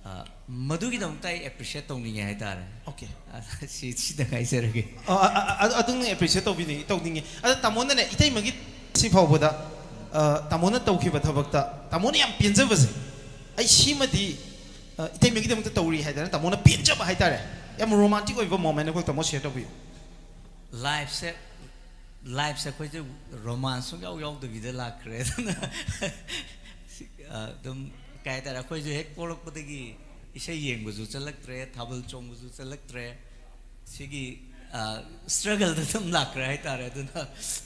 ꯑ, ꯃꯗꯨꯒꯤꯗꯃꯛꯇ ꯑꯩ ꯑꯦꯄ꯭ꯔꯤꯁꯤꯌꯦꯠ ꯇꯧꯅꯤꯡꯉꯦ ꯍꯥꯏꯇꯥꯔꯦ꯫ ꯑꯣꯀꯦ꯫ ꯑ, ꯁꯤ, ꯁꯤꯗ ꯉꯥꯏꯖꯔꯒꯦ꯫ ꯑ, ꯑ, ꯑ, ꯑ, ꯑꯗꯨꯝ ꯑꯦꯄ꯭ꯔꯤꯁꯤꯌꯦꯠ ꯇꯧꯕꯤꯅꯤꯡꯉꯤ, ꯇꯧꯅꯤꯡꯉꯤ꯫ ꯑꯗ ꯇꯥꯃꯣꯅꯅꯦ, ꯏꯇꯩꯃꯒꯤ ꯁꯤ ꯐꯥꯎꯕꯗ, ꯑ, ꯇꯥꯃꯣꯅ ꯇꯧꯈꯤꯕ ꯊꯕꯛꯇ ꯇꯥꯃꯣꯅ ꯌꯥꯝ ꯄꯦꯟꯖꯕꯁꯦ, ꯑꯩ ꯁꯤꯃꯗꯤ, ꯑ, ꯏꯇꯩꯃꯒꯤꯗꯃꯛꯇ ꯇꯧꯔꯤ ꯍꯥꯏꯗꯅ ꯇꯥꯃꯣꯅ ꯄꯦꯟꯖꯕ ꯍꯥꯏꯇꯥꯔꯦ, ꯌꯥꯝ ꯔꯣꯃꯥꯟꯇꯤꯛ ꯑꯣꯏꯕ ꯃꯣꯃꯦꯟ ꯑꯃꯈꯛ ꯇꯥꯃꯣ ꯁꯤꯌꯔ ꯇꯧꯕꯤꯌꯨ꯫ ꯂꯥꯏꯐꯁꯦ, ꯂꯥꯏꯐꯁꯦ ꯑꯩꯈꯣꯏꯁꯦ ꯔꯣꯃꯥꯟꯁ ꯁꯨꯡꯌꯥꯎ ꯌꯥꯎꯗꯕꯤꯗ ꯂꯥꯛꯈ꯭ꯔꯦ꯫ ꯑꯗꯨꯅ, ꯑ, ꯑꯗꯨꯝ ꯀꯩ ꯍꯥꯏꯇꯥꯔꯦ, ꯑꯩꯈꯣꯏꯁꯨ ꯍꯦꯛ ꯄꯣꯛꯂꯛꯄꯗꯒꯤ ꯏꯁꯩ ꯌꯦꯡꯕꯁꯨ ꯆꯠꯂꯛꯇ꯭ꯔꯦ, ꯊꯥꯕꯜ ꯆꯣꯡꯕꯁꯨ ꯆꯠꯂꯛꯇ꯭ꯔꯦ꯫ ꯁꯤꯒꯤ ꯁ꯭ꯇ꯭ꯔꯒꯜꯗ ꯑꯗꯨꯝ ꯂꯥꯛꯈ꯭ꯔꯦ ꯍꯥꯏꯇꯥꯔꯦ꯫ ꯑꯗꯨꯅ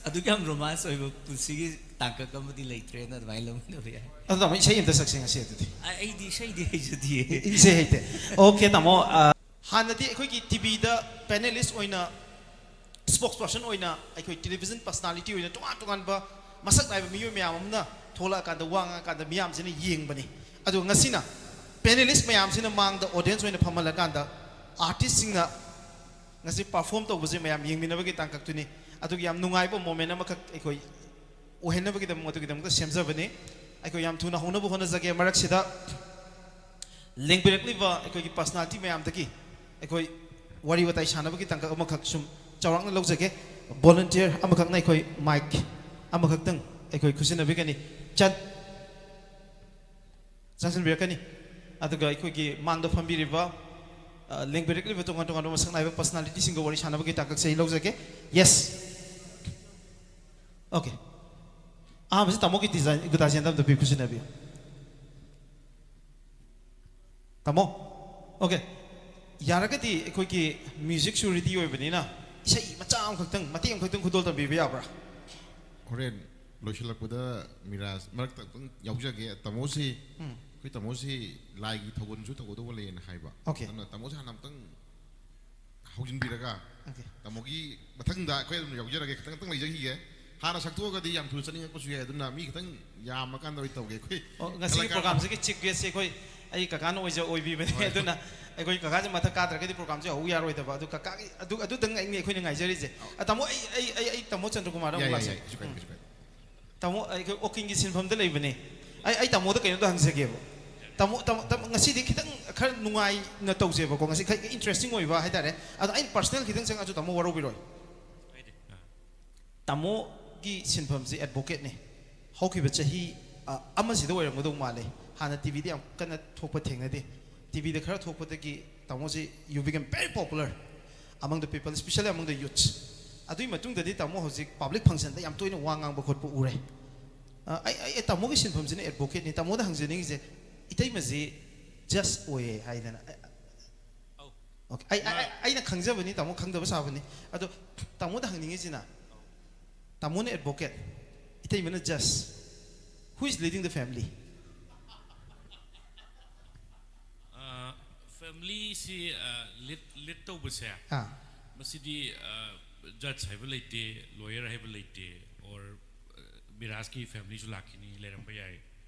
ꯑꯗꯨꯛ ꯌꯥꯝ ꯔꯣꯃꯥꯟꯁ ꯑꯣꯏꯕ ꯄꯨꯟꯁꯤꯒꯤ ꯇꯥꯡꯀꯛ ꯑꯃꯗꯤ ꯂꯩꯇ꯭ꯔꯦꯅ ꯑꯗꯨꯃꯥꯏꯅ ꯂꯧꯃꯤꯟꯅꯕ ꯌꯥꯏ꯫ ꯑꯗꯣ ꯇꯥꯃꯣ, ꯏꯁꯩ ꯑꯝꯇ ꯁꯛꯁꯦ ꯉꯁꯤ ꯑꯗꯨꯗꯤ꯫ ꯑ- ꯑꯩꯗꯤ ꯏꯁꯩꯗꯤ ꯍꯩꯖꯗꯤꯌꯦ꯫ ꯏꯁꯩ ꯍꯩꯇꯦ꯫ ꯑꯣꯀꯦ ꯇꯥꯃꯣ, ꯑ, ꯍꯥꯟꯅꯗꯤ ꯑꯩꯈꯣꯏꯒꯤ ꯇꯤꯚꯤꯗ ꯄꯦꯅꯦꯂꯤꯁ ꯑꯣꯏꯅ, ꯁ꯭ꯄꯣꯛꯁ ꯄꯔꯁꯟ ꯑꯣꯏꯅ, ꯑꯩꯈꯣꯏ ꯇꯦꯂꯤꯚꯤꯖꯟ ꯄꯔꯁꯅꯥꯂꯤꯇꯤ ꯑꯣꯏꯅ ꯇꯣꯉꯥꯟ ꯇꯣꯉꯥꯟꯕ ꯃꯁꯛ ꯅꯥꯏꯕ ꯃꯤꯑꯣꯏ ꯃꯌꯥꯝ ꯑꯃꯅ ꯊꯣꯛꯂꯛꯑꯀꯥꯟꯗ, ꯋꯥ ꯉꯥꯡꯉꯀꯥꯟꯗ ꯃꯤꯌꯥꯝꯁꯤꯅ ꯌꯦꯡꯕꯅꯤ꯫ ꯑꯗꯨꯒ ꯉꯁꯤꯅ ꯄꯦꯅꯦꯂꯤꯁ ꯃꯌꯥꯝꯁꯤꯅ ꯃꯥꯡꯗ ꯑꯣꯗꯤꯌꯦꯟꯁ ꯑꯣꯏꯅ ꯐꯝꯍꯜꯂꯀꯥꯟꯗ ꯑꯥꯔꯇꯤꯁꯁꯤꯡꯅ ꯉꯁꯤ ꯄꯔꯐꯣꯔꯝ ꯇꯧꯕꯁꯦ ꯃꯌꯥꯝ ꯌꯦꯡꯃꯤꯟꯅꯕꯒꯤ ꯇꯥꯡꯀꯛꯇꯨꯅꯤ꯫ ꯑꯗꯨꯒꯤ ꯌꯥꯝ ꯅꯨꯡꯉꯥꯏꯕ ꯃꯣꯃꯦꯟ ꯑꯃꯈꯛ ꯑꯩꯈꯣꯏ ꯑꯣꯏꯍꯟꯅꯕꯒꯤꯗꯃꯛ, ꯑꯗꯨꯒꯤꯗꯃꯛꯇ ꯁꯦꯝꯖꯕꯅꯤ꯫ ꯑꯩꯈꯣꯏ ꯌꯥꯝ ꯊꯨꯅ ꯍꯧꯅꯕ ꯍꯣꯠꯅꯖꯒꯦ꯫ ꯃꯔꯛꯁꯤꯗ ꯂꯦꯡꯕꯤꯔꯛꯂꯤꯕ ꯑꯩꯈꯣꯏꯒꯤ ꯄꯔꯁꯅꯥꯂꯤꯇꯤ ꯃꯌꯥꯝꯗꯒꯤ ꯑꯩꯈꯣꯏ ꯋꯥꯔꯤ ꯋꯥꯇꯥꯏ ꯁꯥꯟꯅꯕꯒꯤ ꯇꯥꯡꯀꯛ ꯑꯃꯈꯛ ꯁꯨꯝ ꯆꯥꯎꯔꯥꯛꯅ ꯂꯧꯖꯒꯦ꯫ ꯚꯣꯂꯨꯟꯇꯤꯌꯔ ꯑꯃꯈꯛꯅ ꯑꯩꯈꯣꯏ ꯃꯥꯏꯛ ꯑꯃꯈꯛꯇꯪ ꯑꯩꯈꯣꯏ ꯈꯨꯠꯁꯤꯟꯅꯕꯤꯒꯅꯤ꯫ ꯆꯟ-, ꯆꯪꯁꯤꯟꯕꯤꯔꯛꯀꯅꯤ꯫ ꯑꯗꯨꯒ ꯑꯩꯈꯣꯏꯒꯤ ꯃꯥꯡꯗ ꯐꯝꯕꯤꯔꯤꯕ, ꯑ, ꯂꯦꯡꯕꯤꯔꯛꯂꯤꯕ ꯇꯣꯉꯥꯟ ꯇꯣꯉꯥꯟꯕ ꯃꯁꯛ ꯅꯥꯏꯕ ꯄꯔꯁꯅꯥꯂꯤꯇꯤꯁꯤꯡꯒ ꯋꯥꯔꯤ ꯁꯥꯟꯅꯕꯒꯤ ꯇꯥꯡꯀꯛꯁꯦ ꯑꯩ ꯂꯧꯖꯒꯦ꯫ ꯌꯦꯁ꯫ ꯑꯣꯀꯦ꯫ ꯑꯍꯥꯟꯕꯁꯤ ꯇꯥꯃꯣ ꯒꯤꯇꯥꯖꯦꯟꯗ ꯑꯝꯇ ꯄꯤ, ꯈꯨꯠꯁꯤꯟꯅꯕꯤꯌꯨ꯫ ꯇꯥꯃꯣ꯫ ꯑꯣꯀꯦ꯫ ꯌꯥꯔꯒꯗꯤ ꯑꯩꯈꯣꯏꯒꯤ ꯃ꯭ꯌꯨꯖꯤꯛꯁꯨ ꯔꯦꯗꯤ ꯑꯣꯏꯕꯅꯤꯅ ꯏꯁꯩ ꯃꯆꯥ ꯑꯃꯈꯛꯇꯪ, ꯃꯇꯦꯛ ꯑꯃꯈꯛꯇꯪ ꯈꯨꯗꯣꯜ ꯇꯝꯕꯤꯕ ꯌꯥꯕ꯭ꯔꯥ? ꯍꯣꯔꯦꯟ ꯂꯣꯏꯁꯤꯜꯂꯛꯄꯗ ꯃꯤꯔꯥꯖ ꯃꯔꯛꯇ ꯑꯃꯨꯛꯇꯪ ꯌꯥꯎꯖꯒꯦ꯫ ꯇꯥꯃꯣꯁꯤ ꯎꯝ꯫ ꯑꯩꯈꯣꯏ ꯇꯥꯃꯣꯁꯤ ꯂꯥꯏꯒꯤ ꯊꯧꯒꯜꯁꯨ ꯇꯧꯒꯗꯧꯕ ꯂꯩꯌꯦꯅ ꯍꯥꯏꯕ꯫ ꯑꯣꯀꯦ꯫ ꯑꯗꯨꯅ ꯇꯥꯃꯣꯁꯤ ꯍꯥꯟꯅ ꯑꯃꯨꯛꯇꯪ ꯍꯧꯖꯤꯟꯕꯤꯔꯒ ꯑꯣꯀꯦ꯫ ꯇꯥꯃꯣꯒꯤ ꯃꯊꯪꯗ ꯑꯩꯈꯣꯏ ꯑꯗꯨꯝ ꯌꯥꯎꯖꯔꯒꯦ꯫ ꯈꯤꯇꯪ ꯈꯤꯇꯪ ꯂꯩꯖꯈꯤꯒꯦ꯫ ꯍꯥꯟꯅ ꯁꯛꯇꯣꯛꯑꯒꯗꯤ ꯌꯥꯝ ꯊꯨꯅ ꯆꯠꯅꯤꯡꯉꯛꯄꯁꯨ ꯌꯥꯏ꯫ ꯑꯗꯨꯅ ꯃꯤ ꯈꯤꯇꯪ ꯌꯥꯝꯃꯀꯥꯟꯗ ꯑꯣꯏꯅ ꯇꯧꯒꯦ ꯑꯩꯈꯣꯏ꯫ ꯑꯣ, ꯉꯁꯤꯒꯤ ꯀꯂꯥꯀꯥꯔ ꯄ꯭ꯔꯣꯒ꯭ꯔꯥꯝꯁꯤꯒꯤ ꯆꯤꯐ ꯒꯦꯁꯁꯦ ꯑꯩꯈꯣꯏ, ꯑꯩ ꯀꯀꯥꯅ ꯑꯣꯏꯖ-, ꯑꯣꯏꯕꯤꯕꯅꯦ꯫ ꯍꯣꯏ꯫ ꯑꯗꯨꯅ ꯑꯩꯈꯣꯏ ꯀꯀꯥꯁꯦ ꯃꯊꯛ ꯀꯥꯗ꯭ꯔꯒꯗꯤ ꯄ꯭ꯔꯣꯒ꯭ꯔꯥꯝꯁꯦ ꯍꯧ ꯌꯥꯔꯣꯏꯗꯕ꯫ ꯑꯗꯨ ꯀꯀꯥꯒꯤ ꯑꯗꯨ, ꯑꯗꯨꯗꯪ ꯑꯩꯅ, ꯑꯩꯈꯣꯏꯅ ꯉꯥꯏꯖꯔꯤꯁꯦ꯫ ꯑ, ꯇꯥꯃꯣ, ꯑꯩ, ꯑꯩ, ꯑꯩ, ꯑꯩ ꯇꯥꯃꯣ ꯆꯟꯗ꯭ꯔꯀꯨꯃꯥꯔꯗ ꯑꯃꯨꯛ ꯌꯥꯏ, ꯌꯥꯏ, ꯂꯥꯛꯆꯒꯦ꯫ ꯌꯥꯏ, ꯀꯩꯁꯨ ꯀꯥꯏꯗꯦ, ꯀꯩꯁꯨ ꯀꯥꯏꯗꯦ꯫ ꯇꯥꯃꯣ, ꯑꯩꯈꯣꯏ ꯋꯥꯛꯀꯤꯡꯒꯤ ꯁꯤꯟꯐꯝꯗ ꯂꯩꯕꯅꯦ꯫ ꯑꯩ, ꯑꯩ ꯇꯥꯃꯣꯗ ꯀꯩꯅꯣꯝꯇ ꯍꯪꯖꯒꯦꯕ꯫ ꯇꯥꯃꯣ, ꯇꯥꯃꯣ, ꯇꯥꯃꯣ, ꯉꯁꯤꯗꯤ ꯈꯤꯇꯪ ꯈꯔ ꯅꯨꯡꯉꯥꯏꯅ ꯇꯧꯁꯦꯕꯀꯣ꯫ ꯉꯁꯤ ꯈꯔ ꯏꯟꯇꯔꯦꯁꯇꯤꯡ ꯑꯣꯏꯕ ꯍꯥꯏꯇꯥꯔꯦ꯫ ꯑꯗꯣ ꯑꯩꯅ ꯄꯔꯁꯅꯦꯜ ꯈꯤꯇꯪ ꯆꯪꯉꯛꯑꯁꯨ ꯇꯥꯃꯣ ꯋꯥꯔꯧꯕꯤꯔꯣꯏ꯫ ꯇꯥꯃꯣꯒꯤ ꯁꯤꯟꯐꯝꯁꯤ ꯑꯦꯗꯚꯣꯀꯦꯠꯅꯤ꯫ ꯍꯧꯈꯤꯕ ꯆꯍꯤ, ꯑ, ꯑꯃꯁꯤꯗ ꯑꯣꯏꯔꯝꯒꯗꯧ ꯃꯥꯜꯂꯦ꯫ ꯍꯥꯟꯅ ꯇꯤꯚꯤꯗ ꯌꯥꯝ ꯀꯟꯅ ꯊꯣꯛꯄ ꯊꯦꯡꯅꯗꯦ꯫ ꯇꯤꯚꯤꯗ ꯈꯔ ꯊꯣꯛꯄꯗꯒꯤ ꯇꯥꯃꯣꯁꯤ you became very popular among the people, especially among the youths. ꯑꯗꯨꯒꯤ ꯃꯇꯨꯡꯗꯗꯤ ꯇꯥꯃꯣ ꯍꯧꯖꯤꯛ ꯄꯕ꯭ꯂꯤꯛ ꯐꯪꯁꯟꯗ ꯌꯥꯝ ꯇꯣꯏꯅ ꯋꯥ ꯉꯥꯡꯕ ꯈꯣꯠꯄ ꯎꯔꯦ꯫ ꯑ, ꯑꯩ, ꯑꯩ, ꯇꯥꯃꯣꯒꯤ ꯁꯤꯟꯐꯝꯁꯤꯅ ꯑꯦꯗꯚꯣꯀꯦꯠꯅꯤ꯫ ꯇꯥꯃꯣꯗ ꯍꯪꯖꯅꯤꯡꯉꯤꯁꯦ, ꯏꯇꯩꯃꯁꯤ ꯖꯁ ꯑꯣꯏꯌꯦ ꯍꯥꯏꯗꯅ꯫ ꯑꯧ꯫ Okay, ꯑꯩ ꯑꯩ- ꯑꯩꯅ ꯈꯪꯖꯕꯅꯤ, ꯇꯥꯃꯣ ꯈꯪꯗꯕ ꯁꯥꯕꯅꯤ꯫ ꯑꯗꯣ ꯇꯥꯃꯣꯗ ꯍꯪꯅꯤꯡꯉꯤꯁꯤꯅ, ꯇꯥꯃꯣꯅ ꯑꯦꯗꯚꯣꯀꯦꯠ, ꯏꯇꯩꯃꯅ ꯖꯁ, who is leading the family? ꯐꯦꯃꯤꯂꯤꯁꯤ ꯂꯤꯠ ꯂꯤꯠ ꯇꯧꯕꯁꯦ, ꯑꯥ ꯃꯁꯤꯗꯤ ꯖꯖ ꯍꯥꯏꯕ ꯂꯩꯇꯦ, ꯂꯣꯌꯔ ꯍꯥꯏꯕ ꯂꯩꯇꯦ, ꯑꯣꯔ ꯕꯤꯔꯥꯖꯀꯤ ꯐꯦꯃꯤꯂꯤꯁꯨ ꯂꯥꯛꯈꯤꯅꯤ, ꯂꯩꯔꯝꯕ ꯌꯥꯏ꯫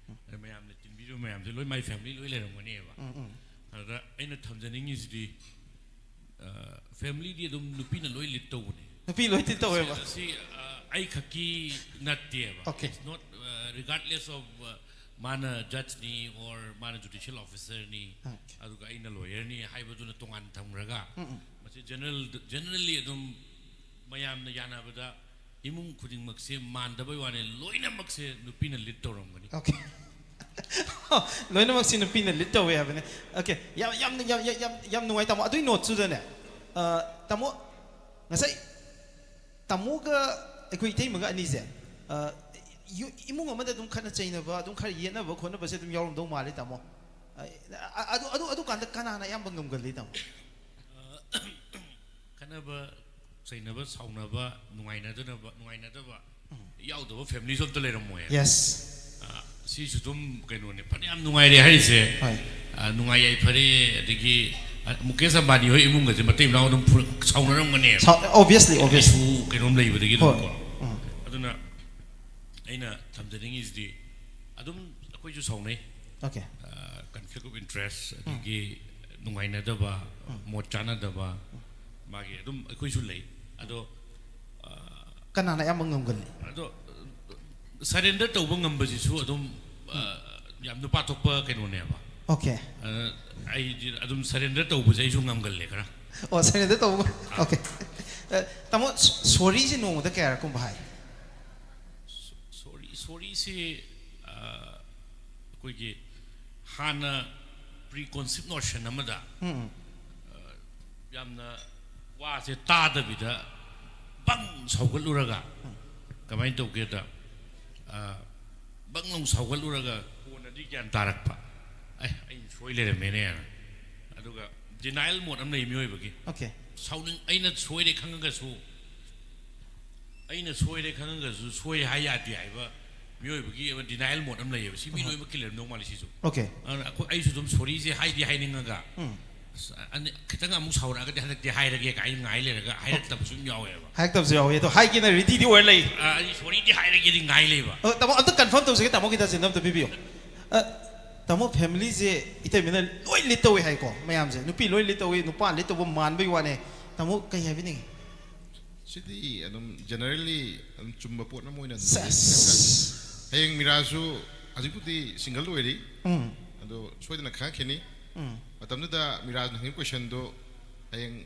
ꯑꯗ ꯃꯌꯥꯝꯅ ꯇꯤꯟꯕꯤꯔꯤꯕ ꯃꯌꯥꯝꯁꯦ ꯂꯣꯏ ꯃꯥꯏ ꯐꯦꯃꯤꯂꯤ ꯂꯣꯏ ꯂꯩꯔꯝꯒꯅꯦꯕ꯫ ꯎꯝ ꯎꯝ ꯑꯗ ꯑꯩꯅ ꯊꯝꯖꯅꯤꯡꯉꯤꯁꯤꯗꯤ, ꯐꯦꯃꯤꯂꯤꯗꯤ ꯑꯗꯨꯝ ꯅꯨꯄꯤꯅ ꯂꯣꯏ ꯂꯤꯠ ꯇꯧꯕꯅꯦ꯫ ꯅꯨꯄꯤ ꯂꯣꯏ ꯇꯤꯠ ꯇꯧꯋꯦꯕ꯫ ꯁꯤ ꯑ, ꯑꯩ ꯈꯛꯀꯤ ꯅꯠꯇꯦꯕ꯫ Okay. It's not regardless of ꯃꯥꯅ ꯖꯖꯅꯤ ꯑꯣꯔ ꯃꯥꯅ ꯖꯨꯗꯤꯁꯤꯌꯦꯜ ꯑꯣꯐꯤꯁꯔꯅꯤ, Okay. ꯑꯗꯨꯒ ꯑꯩꯅ ꯂꯣꯌꯔꯅꯤ ꯍꯥꯏꯕꯗꯨꯅ ꯇꯣꯉꯥꯟꯅ ꯊꯝꯈ꯭ꯔꯒ, ꯎꯝ ꯎꯝ ꯃꯁꯤ ꯖꯦꯅꯔꯦꯜ ꯖꯦꯅꯔꯦꯜꯂꯤ ꯑꯗꯨꯝ ꯃꯌꯥꯝꯅ ꯌꯥꯅꯕꯗ ꯏꯃꯨꯡ ꯈꯨꯗꯤꯡꯃꯛꯁꯦ ꯃꯥꯟꯗꯕꯩ ꯋꯥꯅꯦ, ꯂꯣꯏꯅꯃꯛꯁꯦ ꯅꯨꯄꯤꯅ ꯂꯤꯠ ꯇꯧꯔꯝꯒꯅꯤ꯫ Okay. ꯂꯣꯏꯅꯃꯛꯁꯤ ꯅꯨꯄꯤꯅ ꯂꯤꯠ ꯇꯧꯋꯦ ꯍꯥꯏꯕꯅꯦ꯫ Okay, ꯌꯥꯝ ꯌꯥꯝ ꯌꯥꯝ ꯌꯥꯝ ꯌꯥꯝ ꯌꯥꯝ ꯅꯨꯡꯉꯥꯏ ꯇꯥꯃꯣ꯫ ꯑꯗꯨꯏ ꯅꯣꯠꯁꯨꯗꯅꯦ, ꯑ, ꯇꯥꯃꯣ, ꯉꯁꯥꯏ ꯇꯥꯃꯣꯒ ꯑꯩꯈꯣꯏ ꯏꯇꯩꯃꯒ ꯑꯅꯤꯁꯦ, ꯑ, ꯌꯨ- ꯏꯃꯨꯡ ꯑꯃꯗ ꯑꯗꯨꯝ ꯈꯠꯅ ꯆꯩꯅꯕ, ꯑꯗꯨꯝ ꯈꯔ ꯌꯦꯠꯅꯕ ꯈꯣꯠꯅꯕꯁꯦ ꯑꯗꯨꯝ ꯌꯥꯎꯔꯝꯗꯧ ꯃꯥꯜꯂꯤ ꯇꯥꯃꯣ꯫ ꯑ, ꯑꯗꯨ ꯑꯗꯨ ꯑꯗꯨꯀꯥꯟꯗ ꯀꯅꯥꯅ ꯑꯌꯥꯝꯕ ꯉꯝꯒꯜꯂꯤ ꯇꯥꯃꯣ? ꯈꯠꯅꯕ ꯆꯩꯅꯕ, ꯁꯥꯎꯅꯕ, ꯅꯨꯡꯉꯥꯏꯅꯗꯅꯕ ꯅꯨꯡꯉꯥꯏꯅꯗꯕ ꯌꯥꯎꯗꯕ ꯐꯦꯃꯤꯂꯤꯁꯨ ꯑꯝꯇ ꯂꯩꯔꯝꯃꯣꯏ꯫ Yes. ꯑ, ꯁꯤꯁꯨ ꯑꯗꯨꯝ ꯀꯩꯅꯣꯅꯦ, ꯐꯅꯌꯥꯝ ꯅꯨꯡꯉꯥꯏꯔꯦ ꯍꯥꯏꯔꯤꯁꯦ꯫ ꯍꯣꯏ. ꯑ, ꯅꯨꯡꯉꯥꯏ ꯌꯥꯏꯐꯔꯦ, ꯑꯗꯒꯤ, ꯑ, ꯃꯨꯀꯦꯁ ꯑꯝꯕꯥꯅꯤ ꯍꯣꯏ ꯏꯃꯨꯡꯒꯁꯦ ꯃꯇꯩ ꯃꯅꯥꯎ ꯑꯗꯨꯝ ꯐꯨ- ꯁꯥꯎꯅꯔꯝꯒꯅꯦꯕ꯫ Obviously, obviously. ꯏꯁꯨ ꯀꯩꯅꯣꯝ ꯂꯩꯕꯗꯒꯤ ꯑꯗꯨꯝ ꯍꯣꯏ. ꯀꯣ꯫ ꯎꯝ. ꯑꯗꯨꯅ ꯑꯩꯅ ꯊꯝꯖꯅꯤꯡꯉꯤꯁꯤꯗꯤ, ꯑꯗꯨꯝ ꯑꯩꯈꯣꯏꯁꯨ ꯁꯥꯎꯅꯩ꯫ Okay. ꯀꯟꯐ꯭ꯂꯤꯛ ꯑꯣꯐ ꯏꯟꯇꯔꯦꯁ, ꯑꯗꯒꯤ ꯅꯨꯡꯉꯥꯏꯅꯗꯕ, ꯃꯣꯠ ꯆꯥꯅꯗꯕ, ꯃꯥꯒꯤ ꯑꯗꯨꯝ ꯑꯩꯈꯣꯏꯁꯨ ꯂꯩ꯫ ꯑꯗꯣ, ꯑ, ꯀꯅꯥꯅ ꯑꯌꯥꯝꯕ ꯉꯝꯒꯜꯂꯤ? ꯑꯗꯣ ꯁꯔꯦꯟꯗꯔ ꯇꯧꯕ ꯉꯝꯕꯁꯤꯁꯨ ꯑꯗꯨꯝ, ꯑ, ꯌꯥꯝ ꯅꯨꯄꯥ ꯊꯣꯛꯄ ꯀꯩꯅꯣꯅꯦꯕ꯫ Okay. ꯑ, ꯑꯩꯗꯤ ꯑꯗꯨꯝ ꯁꯔꯦꯟꯗꯔ ꯇꯧꯕꯁꯦ ꯑꯩꯁꯨ ꯉꯝꯒꯜꯂꯦ ꯈꯔ꯫ ꯑꯣ, ꯁꯔꯦꯟꯗꯔ ꯇꯧꯕ꯫ Okay. ꯑ, ꯇꯥꯃꯣ, ꯁꯣꯔꯤꯁꯤ ꯅꯣꯡꯃꯗ ꯀꯌꯥꯔꯛꯀꯨꯝꯕ ꯍꯥꯏ? ꯁꯣꯔꯤ ꯁꯣꯔꯤꯁꯤ, ꯑ, ꯑꯩꯈꯣꯏꯒꯤ ꯍꯥꯟꯅ ꯄ꯭ꯔꯤ ꯀꯣꯟꯁꯤꯞ ꯅꯣꯁꯟ ꯑꯃꯗ, ꯎꯝ ꯎꯝ. ꯑ, ꯌꯥꯝꯅ ꯋꯥꯁꯦ ꯇꯥꯗꯕꯤꯗ ꯕꯪ ꯁꯧꯒꯠꯂꯨꯔꯒ, ꯀꯃꯥꯏꯅ ꯇꯧꯒꯦꯗ, ꯑ, ꯕꯪ ꯂꯥꯎ ꯁꯧꯒꯠꯂꯨꯔꯒ ꯀꯣꯟꯅꯗꯤ ꯒ꯭ꯌꯥꯟ ꯇꯥꯔꯛꯄ꯫ ꯁꯣꯏ ꯂꯩꯔꯝꯃꯦꯅꯦ꯫ ꯑꯗꯨꯒ denial mode ꯑꯃ ꯂꯩ ꯃꯤꯑꯣꯏꯕꯒꯤ꯫ Okay. ꯁꯥꯎꯅꯤꯡ ꯑꯩꯅ ꯁꯣꯏꯔꯦ ꯈꯪꯉꯒꯁꯨ, ꯑꯩꯅ ꯁꯣꯏꯔꯦ ꯈꯪꯉꯒꯁꯨ ꯁꯣꯏ ꯍꯥꯏ ꯌꯥꯗꯦ ꯍꯥꯏꯕ ꯃꯤꯑꯣꯏꯕꯒꯤ ꯑꯃ denial mode ꯑꯃ ꯂꯩꯌꯦꯕ꯫ ꯁꯤ ꯃꯤ ꯂꯣꯏꯅꯃꯛꯀꯤ ꯂꯩꯔꯝꯗꯧ ꯃꯥꯜꯂꯦ ꯁꯤꯁꯨ꯫ Okay. ꯑꯗꯨꯅ ꯑꯩꯈꯣꯏ ꯑꯩꯁꯨ ꯑꯗꯨꯝ sorryꯁꯦ ꯍꯥꯏꯗꯤ ꯍꯥꯏꯅꯤꯡꯉꯒ, ꯎꯝ. ꯑꯁ, ꯑꯅꯤ- ꯈꯤꯇꯪ ꯑꯃꯨꯛ ꯁꯥꯎꯔꯛꯑꯒꯗꯤ ꯍꯟꯗꯛꯇꯤ ꯍꯥꯏꯔꯒꯦ ꯀꯥꯏꯅ ꯉꯥꯏ ꯂꯩꯔꯒ ꯍꯥꯏꯔꯛꯇꯕꯁꯨ ꯑꯗꯨꯝ ꯌꯥꯎꯋꯦꯕ꯫ ꯍꯥꯏꯔꯛꯇꯕꯁꯨ ꯌꯥꯎꯋꯤ, ꯑꯗꯣ ꯍꯥꯏꯒꯦꯅ readyꯗꯤ ꯑꯣꯏꯔ ꯂꯩ꯫ ꯑ, ꯑꯩ sorryꯗꯤ ꯍꯥꯏꯔꯒꯦꯗꯤ ꯉꯥꯏ ꯂꯩꯕ꯫ ꯑ, ꯇꯥꯃꯣ ꯑꯝꯇ confirm ꯇꯧꯖꯒꯦ, ꯇꯥꯃꯣ ꯈꯤꯇꯪ ꯑꯝꯇ ꯄꯤꯕꯤꯌꯨ꯫ ꯑ, ꯇꯥꯃꯣ, familyꯁꯦ ꯏꯇꯩꯃꯅ ꯂꯣꯏ lead ꯇꯧꯋꯦ ꯍꯥꯏꯀꯣ ꯃꯌꯥꯝꯁꯦ꯫ ꯅꯨꯄꯤ ꯂꯣꯏ lead ꯇꯧꯋꯤ, ꯅꯨꯄꯥ lead ꯇꯧꯕ ꯃꯥꯟꯕꯩ ꯋꯥꯅꯦ꯫ ꯇꯥꯃꯣ, ꯀꯩ ꯍꯥꯏꯕꯤꯅꯤꯡꯉꯤ? ꯁꯤꯗꯤ ꯑꯗꯨꯝ generally ꯑꯗꯨꯝ ꯆꯨꯝꯕ ꯄꯣꯠ ꯑꯃ ꯑꯣꯏꯅ ꯑꯗꯨꯝ ꯁꯦꯁ꯫ ꯂꯩꯔꯦ꯫ ꯍꯌꯦꯡ ꯃꯤꯔꯥꯖꯁꯨ ꯍꯧꯖꯤꯛꯄꯨꯗꯤ single ꯑꯣꯏꯔꯤ꯫ ꯎꯝ. ꯑꯗꯣ ꯁꯣꯏꯗꯅ ꯈꯪꯉꯛꯈꯤꯅꯤ꯫ ꯎꯝ. ꯃꯇꯝꯗꯨꯗ ꯃꯤꯔꯥꯖꯅ ꯍꯪꯉꯤꯕ questionꯗꯣ ꯍꯌꯦꯡ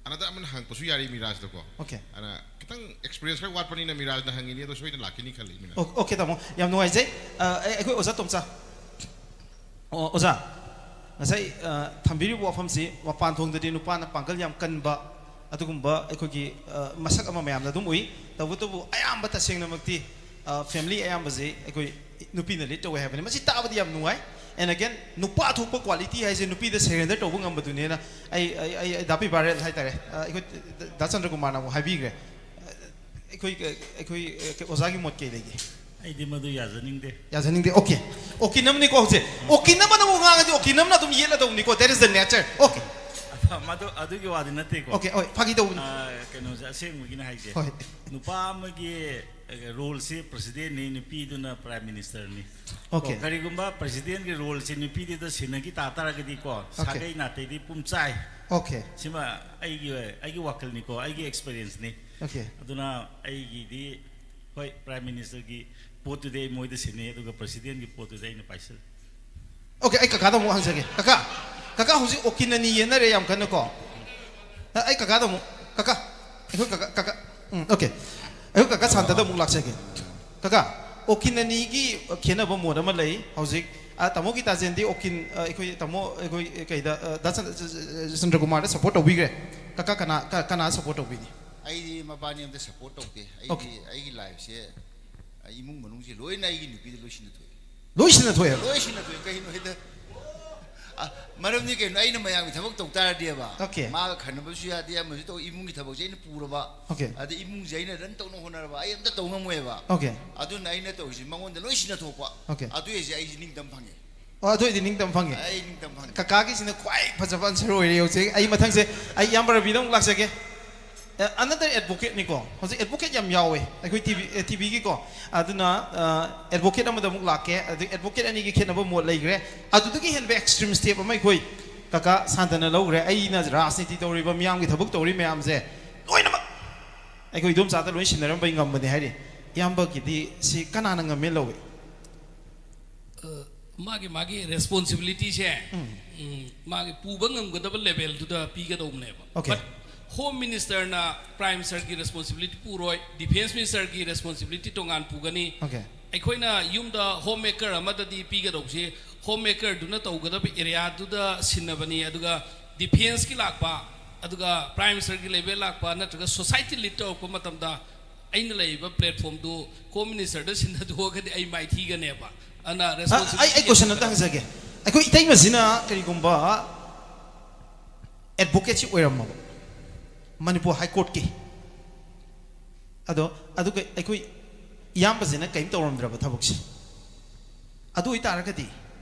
another ꯑꯃꯅ ꯍꯪꯉꯛꯄꯁꯨ ꯌꯥꯔꯤ ꯃꯤꯔꯥꯖꯇꯀꯣ꯫ Okay. ꯑꯗꯨꯅ ꯈꯤꯇꯪ experience ꯈꯔ ꯋꯥꯠꯄꯅꯤꯅ ꯃꯤꯔꯥꯖꯅ ꯍꯪꯉꯤꯅꯤ, ꯑꯗꯣ ꯁꯣꯏꯗꯅ ꯂꯥꯛꯈꯤꯅꯤ ꯈꯜꯂꯤ ꯃꯤꯔꯥꯖ꯫ ꯑꯣ-, okay, ꯇꯥꯃꯣ, ꯌꯥꯝ ꯅꯨꯡꯉꯥꯏꯖꯩ꯫ ꯑ, ꯑꯩ-, ꯑꯩꯈꯣꯏ ꯑꯣꯖꯥ ꯇꯣꯝꯆꯥ꯫ ꯑꯣ, ꯑꯣꯖꯥ, ꯉꯁꯥꯏ, ꯑ, ꯊꯝꯕꯤꯔꯤꯕ ꯋꯥꯐꯝꯁꯤ ꯃꯄꯥꯟ ꯊꯣꯡꯗꯗꯤ ꯅꯨꯄꯥꯅ ꯄꯥꯡꯒꯜ ꯌꯥꯝ ꯀꯟꯕ ꯑꯗꯨꯒꯨꯝꯕ ꯑꯩꯈꯣꯏꯒꯤ, ꯑ, ꯃꯁꯛ ꯑꯃ ꯃꯌꯥꯝꯅ ꯑꯗꯨꯝ ꯎꯏ꯫ ꯇꯧꯕꯇꯕꯨ ꯑꯌꯥꯝꯕ ꯇꯁꯦꯡꯅꯃꯛꯇꯤ, ꯑ, family ꯑꯌꯥꯝꯕꯁꯤ ꯑꯩꯈꯣꯏ ꯅꯨꯄꯤꯅ lead ꯇꯧꯋꯦ ꯍꯥꯏꯕꯅꯤ꯫ ꯃꯁꯤ ꯇꯥꯕꯗꯤ ꯌꯥꯝ ꯅꯨꯡꯉꯥꯏ꯫ And again, ꯅꯨꯄꯥ ꯊꯣꯛꯄ quality ꯍꯥꯏꯁꯦ ꯅꯨꯄꯤꯗ surrender ꯇꯧꯕ ꯉꯝꯕꯗꯨꯅꯦꯅ ꯑꯩ, ꯑꯩ, ꯑꯩ, ꯑꯩ ꯗꯥ ꯄꯤ ꯚꯥꯏꯔꯦꯜ ꯍꯥꯏꯇꯥꯔꯦ, ꯑ, ꯑꯩꯈꯣꯏ ꯗꯥ ꯆꯟꯗ꯭ꯔꯀꯨꯃꯥꯔꯅ ꯑꯃꯨꯛ ꯍꯥꯏꯕꯤꯈ꯭ꯔꯦ꯫ ꯑꯩꯈꯣꯏ, ꯑꯩꯈꯣꯏ, ꯑ, ꯑꯣꯖꯥꯒꯤ ꯃꯣꯠ ꯀꯩ ꯂꯩꯒꯦ? ꯑꯩꯗꯤ ꯃꯗꯨ ꯌꯥꯖꯅꯤꯡꯗꯦ꯫ ꯌꯥꯖꯅꯤꯡꯗꯦ꯫ Okay. ꯑꯣꯀꯤꯟ ꯑꯃꯅꯤꯀꯣ ꯍꯧꯖꯤꯛ꯫ ꯑꯣꯀꯤꯟ ꯑꯃꯅ ꯑꯃꯨꯛ ꯉꯥꯡꯉꯗꯤ ꯑꯣꯀꯤꯟ ꯑꯃꯅ ꯑꯗꯨꯝ ꯌꯦꯠꯂꯗꯧꯅꯤꯀꯣ. That is the nature. Okay. ꯑꯗ ꯃꯗꯨ ꯑꯗꯨꯒꯤ ꯋꯥꯗꯤ ꯅꯠꯇꯦꯀꯣ꯫ Okay, ꯍꯣꯏ, ꯐꯥꯒꯤ ꯇꯧꯕꯅꯤ꯫ ꯑ, ꯀꯩꯅꯣꯁꯦ ꯑꯁꯦꯡꯕꯒꯤꯅꯦ ꯍꯥꯏꯁꯦ꯫ ꯍꯣꯏ. ꯅꯨꯄꯥ ꯑꯃꯒꯤ roleꯁꯦ presidentꯅꯤ, ꯅꯨꯄꯤꯗꯨꯅ prime ministerꯅꯤ꯫ Okay. ꯀꯣ, ꯀꯔꯤꯒꯨꯝꯕ presidentꯀꯤ roleꯁꯦ ꯅꯨꯄꯤꯗꯨꯗ ꯁꯤꯟꯅꯈꯤ ꯇꯥ ꯇꯥꯔꯒꯗꯤꯀꯣ, ꯁꯥꯒꯩ ꯅꯥꯇꯩꯗꯤ ꯄꯨꯝꯆꯥꯏ꯫ Okay. ꯁꯤꯃ ꯑꯩꯒꯤ, ꯑꯩꯒꯤ ꯋꯥꯈꯜꯅꯤꯀꯣ, ꯑꯩꯒꯤ experienceꯅꯤ꯫ Okay. ꯑꯗꯨꯅ ꯑꯩꯒꯤꯗꯤ, ꯍꯣꯏ, prime ministerꯒꯤ ꯄꯣꯠꯇꯨꯗꯤ ꯑꯩ ꯃꯣꯏꯗ ꯁꯤꯟꯅꯩ, ꯑꯗꯨꯒ presidentꯀꯤ ꯄꯣꯠꯇꯨꯗꯤ ꯑꯩꯅ ꯄꯥꯏꯁꯜꯂꯤ꯫ Okay, ꯑꯩ ꯀꯀꯥꯗ ꯑꯃꯨꯛ ꯍꯪꯖꯒꯦ꯫ ꯀꯀꯥ, ꯀꯀꯥ, ꯍꯧꯖꯤꯛ ꯑꯣꯀꯤꯟ ꯑꯅꯤ ꯌꯦꯟꯅꯔꯦ ꯌꯥꯝ ꯀꯟꯅꯀꯣ꯫ ꯑ, ꯑꯩ ꯀꯀꯥꯗ ꯑꯃꯨꯛ, ꯀꯀꯥ, ꯑꯩꯈꯣꯏ ꯀꯀꯥ, ꯀꯀꯥ, ꯎꯝ, okay. ꯑꯩꯈꯣꯏ ꯀꯀꯥ ꯁꯥꯟꯇꯗ ꯑꯃꯨꯛ ꯂꯥꯛꯆꯒꯦ꯫ ꯀꯀꯥ, ꯑꯣꯀꯤꯟ ꯑꯅꯤꯒꯤ ꯈꯦꯠꯅꯕ ꯃꯣꯠ ꯑꯃ ꯂꯩ ꯍꯧꯖꯤꯛ꯫ ꯑ, ꯇꯥꯃꯣ ꯒꯤꯇꯥꯖꯦꯟꯗꯤ ꯑꯣꯀꯤꯟ, ꯑ, ꯑꯩꯈꯣꯏ ꯇꯥꯃꯣ, ꯑꯩꯈꯣꯏ ꯀꯩꯗ, ꯑ, ꯗꯥ ꯆꯟ-, ꯆꯟꯗ꯭ꯔꯀꯨꯃꯥꯔꯗ support ꯇꯧꯕꯤꯈ꯭ꯔꯦ꯫ ꯀꯀꯥ, ꯀꯅꯥ, ꯀ-, ꯀꯅꯥ support ꯇꯧꯕꯤꯅꯤ? ꯑꯩꯗꯤ ꯃꯕꯥꯅꯤ ꯑꯝꯇ support ꯇꯧꯗꯦ꯫ ꯑꯩꯗꯤ Okay. ꯑꯩꯒꯤ lifeꯁꯦ, ꯑ, ꯏꯃꯨꯡ ꯃꯅꯨꯡꯁꯦ ꯂꯣꯏꯅ ꯑꯩꯒꯤ ꯅꯨꯄꯤꯗ ꯂꯣꯏ ꯁꯤꯟꯅ ꯊꯣꯛꯑꯦ꯫ ꯂꯣꯏ ꯁꯤꯟꯅ ꯊꯣꯛꯑꯦꯕ? ꯂꯣꯏ ꯁꯤꯟꯅ ꯊꯣꯛꯑꯦ꯫ ꯀꯩꯒꯤꯅꯣ ꯍꯥꯏꯗ, ꯑ, ꯃꯔꯝꯗꯤ ꯀꯩꯅꯣ, ꯑꯩꯅ ꯃꯌꯥꯝꯒꯤ ꯊꯕꯛ ꯇꯧ ꯇꯥꯔꯗꯤꯕ, Okay. ꯃꯥꯒ ꯈꯟꯅꯕꯁꯨ ꯌꯥꯗꯦ, ꯑꯃꯁꯨ ꯇꯧ, ꯏꯃꯨꯡꯒꯤ ꯊꯕꯛꯁꯦ ꯑꯩꯅ ꯄꯨꯔꯕ, Okay. ꯑꯗ ꯏꯃꯨꯡꯁꯦ ꯑꯩꯅ ꯔꯟ ꯇꯧꯅ ꯍꯣꯠꯅꯔꯕ, ꯑꯩ ꯑꯝꯇ ꯇꯧ ꯉꯝꯃꯣꯏꯕ. Okay. ꯑꯗꯨꯅ ꯑꯩꯅ ꯇꯧꯔꯤꯁꯦ ꯃꯉꯣꯟꯗ ꯂꯣꯏ ꯁꯤꯟꯅꯊꯣꯛꯄ. Okay. ꯑꯗꯨ ꯑꯩꯁꯦ ꯑꯩꯁꯦ ꯅꯤꯡꯇꯝ ꯐꯪꯉꯦ. ꯑꯣ, ꯑꯗꯨ ꯑꯣꯏꯗꯤ ꯅꯤꯡꯇꯝ ꯐꯪꯉꯦ. ꯑꯩ ꯅꯤꯡꯇꯝ ꯐꯪꯉꯦ. ꯀꯀꯥꯒꯤꯁꯤꯅ ꯈ꯭ꯋꯥꯏ ꯐꯖꯕ answer ꯑꯣꯏꯔꯦ ꯍꯧꯖꯤꯛ꯫ ꯑꯩ ꯃꯊꯪꯁꯦ ꯑꯩ ꯏꯌꯥꯝꯕ ꯔꯕꯤꯗ ꯑꯃꯨꯛ ꯂꯥꯛꯆꯒꯦ꯫ ꯑꯦ, another advocate ꯅꯤꯀꯣ꯫ ꯍꯧꯖꯤꯛ advocate ꯌꯥꯝ ꯌꯥꯎꯋꯦ ꯑꯩꯈꯣꯏ ꯇꯤ ꯚꯤ, ꯑꯦ, ꯇꯤ ꯚꯤꯒꯤꯀꯣ꯫ ꯑꯗꯨꯅ, ꯑ, advocate ꯑꯃꯗ ꯑꯃꯨꯛ ꯂꯥꯛꯀꯦ꯫ ꯑꯗꯨ advocate ꯑꯅꯤꯒꯤ ꯈꯦꯠꯅꯕ ꯃꯣꯠ ꯂꯩꯈ꯭ꯔꯦ꯫ ꯑꯗꯨꯗꯒꯤ ꯍꯦꯟꯕ extreme step ꯑꯃ ꯑꯩꯈꯣꯏ ꯀꯀꯥ ꯁꯥꯟꯇꯅ ꯂꯧꯈ꯭ꯔꯦ꯫ "ꯑꯩꯅ ꯔꯥꯖꯅꯤꯇꯤ ꯇꯧꯔꯤꯕ, ꯃꯤꯌꯥꯝꯒꯤ ꯊꯕꯛ ꯇꯧꯔꯤ ꯃꯌꯥꯝꯁꯦ ꯂꯣꯏꯅꯃꯛ ꯑꯩꯈꯣꯏ ꯏꯗꯣꯝꯆꯥꯗ ꯂꯣꯏ ꯁꯤꯟꯅꯔꯝꯕꯩ ꯉꯝꯕꯅꯦ" ꯍꯥꯏꯔꯤ꯫ ꯏꯌꯥꯝꯕꯒꯤꯗꯤ ꯁꯤ ꯀꯅꯥꯅ ꯉꯝꯃꯦ ꯂꯧꯏ? ꯑ, ꯃꯥꯒꯤ ꯃꯥꯒꯤ responsibility ꯁꯦ, ꯎꯝ, ꯃꯥꯒꯤ ꯄꯨꯕ ꯉꯝꯒꯗꯕ level ꯗꯨꯗ ꯄꯤꯒꯗꯧꯕꯅꯦꯕ꯫ Okay. But Home Minister ꯅ Prime Minister ꯒꯤ responsibility ꯄꯨꯔꯣꯏ, Defence Minister ꯒꯤ responsibility ꯇꯣꯉꯥꯟ ꯄꯨꯒꯅꯤ꯫ Okay. ꯑꯩꯈꯣꯏꯅ ꯌꯨꯝꯗ home maker ꯑꯃꯗꯗꯤ ꯄꯤꯒꯗꯧꯕꯁꯤ home maker ꯗꯨꯅ ꯇꯧꯒꯗꯕ area ꯗꯨꯗ ꯁꯤꯟꯅꯕꯅꯤ꯫ ꯑꯗꯨꯒ defence ꯀꯤ ꯂꯥꯛꯄ, ꯑꯗꯨꯒ Prime Minister ꯒꯤ level ꯂꯥꯛꯄ, ꯅꯠꯇ꯭ꯔꯒ society lead ꯇꯧꯔꯛꯄ ꯃꯇꯝꯗ ꯑꯩꯅ ꯂꯩꯔꯤꯕ platform ꯗꯨ Home Minister ꯗ ꯁꯤꯟꯅꯊꯣꯛꯑꯒꯗꯤ ꯑꯩ ꯃꯥꯏꯊꯤꯒꯅꯦꯕ꯫ ꯑꯗꯨꯅ ꯑ, responsibility ꯑꯩ ꯑꯩ question ꯑꯝꯇ ꯍꯪꯖꯒꯦ꯫ ꯑꯩꯈꯣꯏ ꯏꯇꯩꯃꯁꯤꯅ ꯀꯔꯤꯒꯨꯝꯕ advocate ꯁꯤ ꯑꯣꯏꯔꯝꯃꯕ Manipur High Court ꯀꯤ, ꯑꯗꯣ ꯑꯗꯨꯒ ꯑꯩꯈꯣꯏ ꯏꯌꯥꯝꯕꯁꯤꯅ ꯀꯔꯤꯝ ꯇꯧꯔꯝꯗ꯭ꯔꯕ ꯊꯕꯛꯁꯦ, ꯑꯗꯨ ꯑꯣꯏꯇꯥꯔꯒꯗꯤ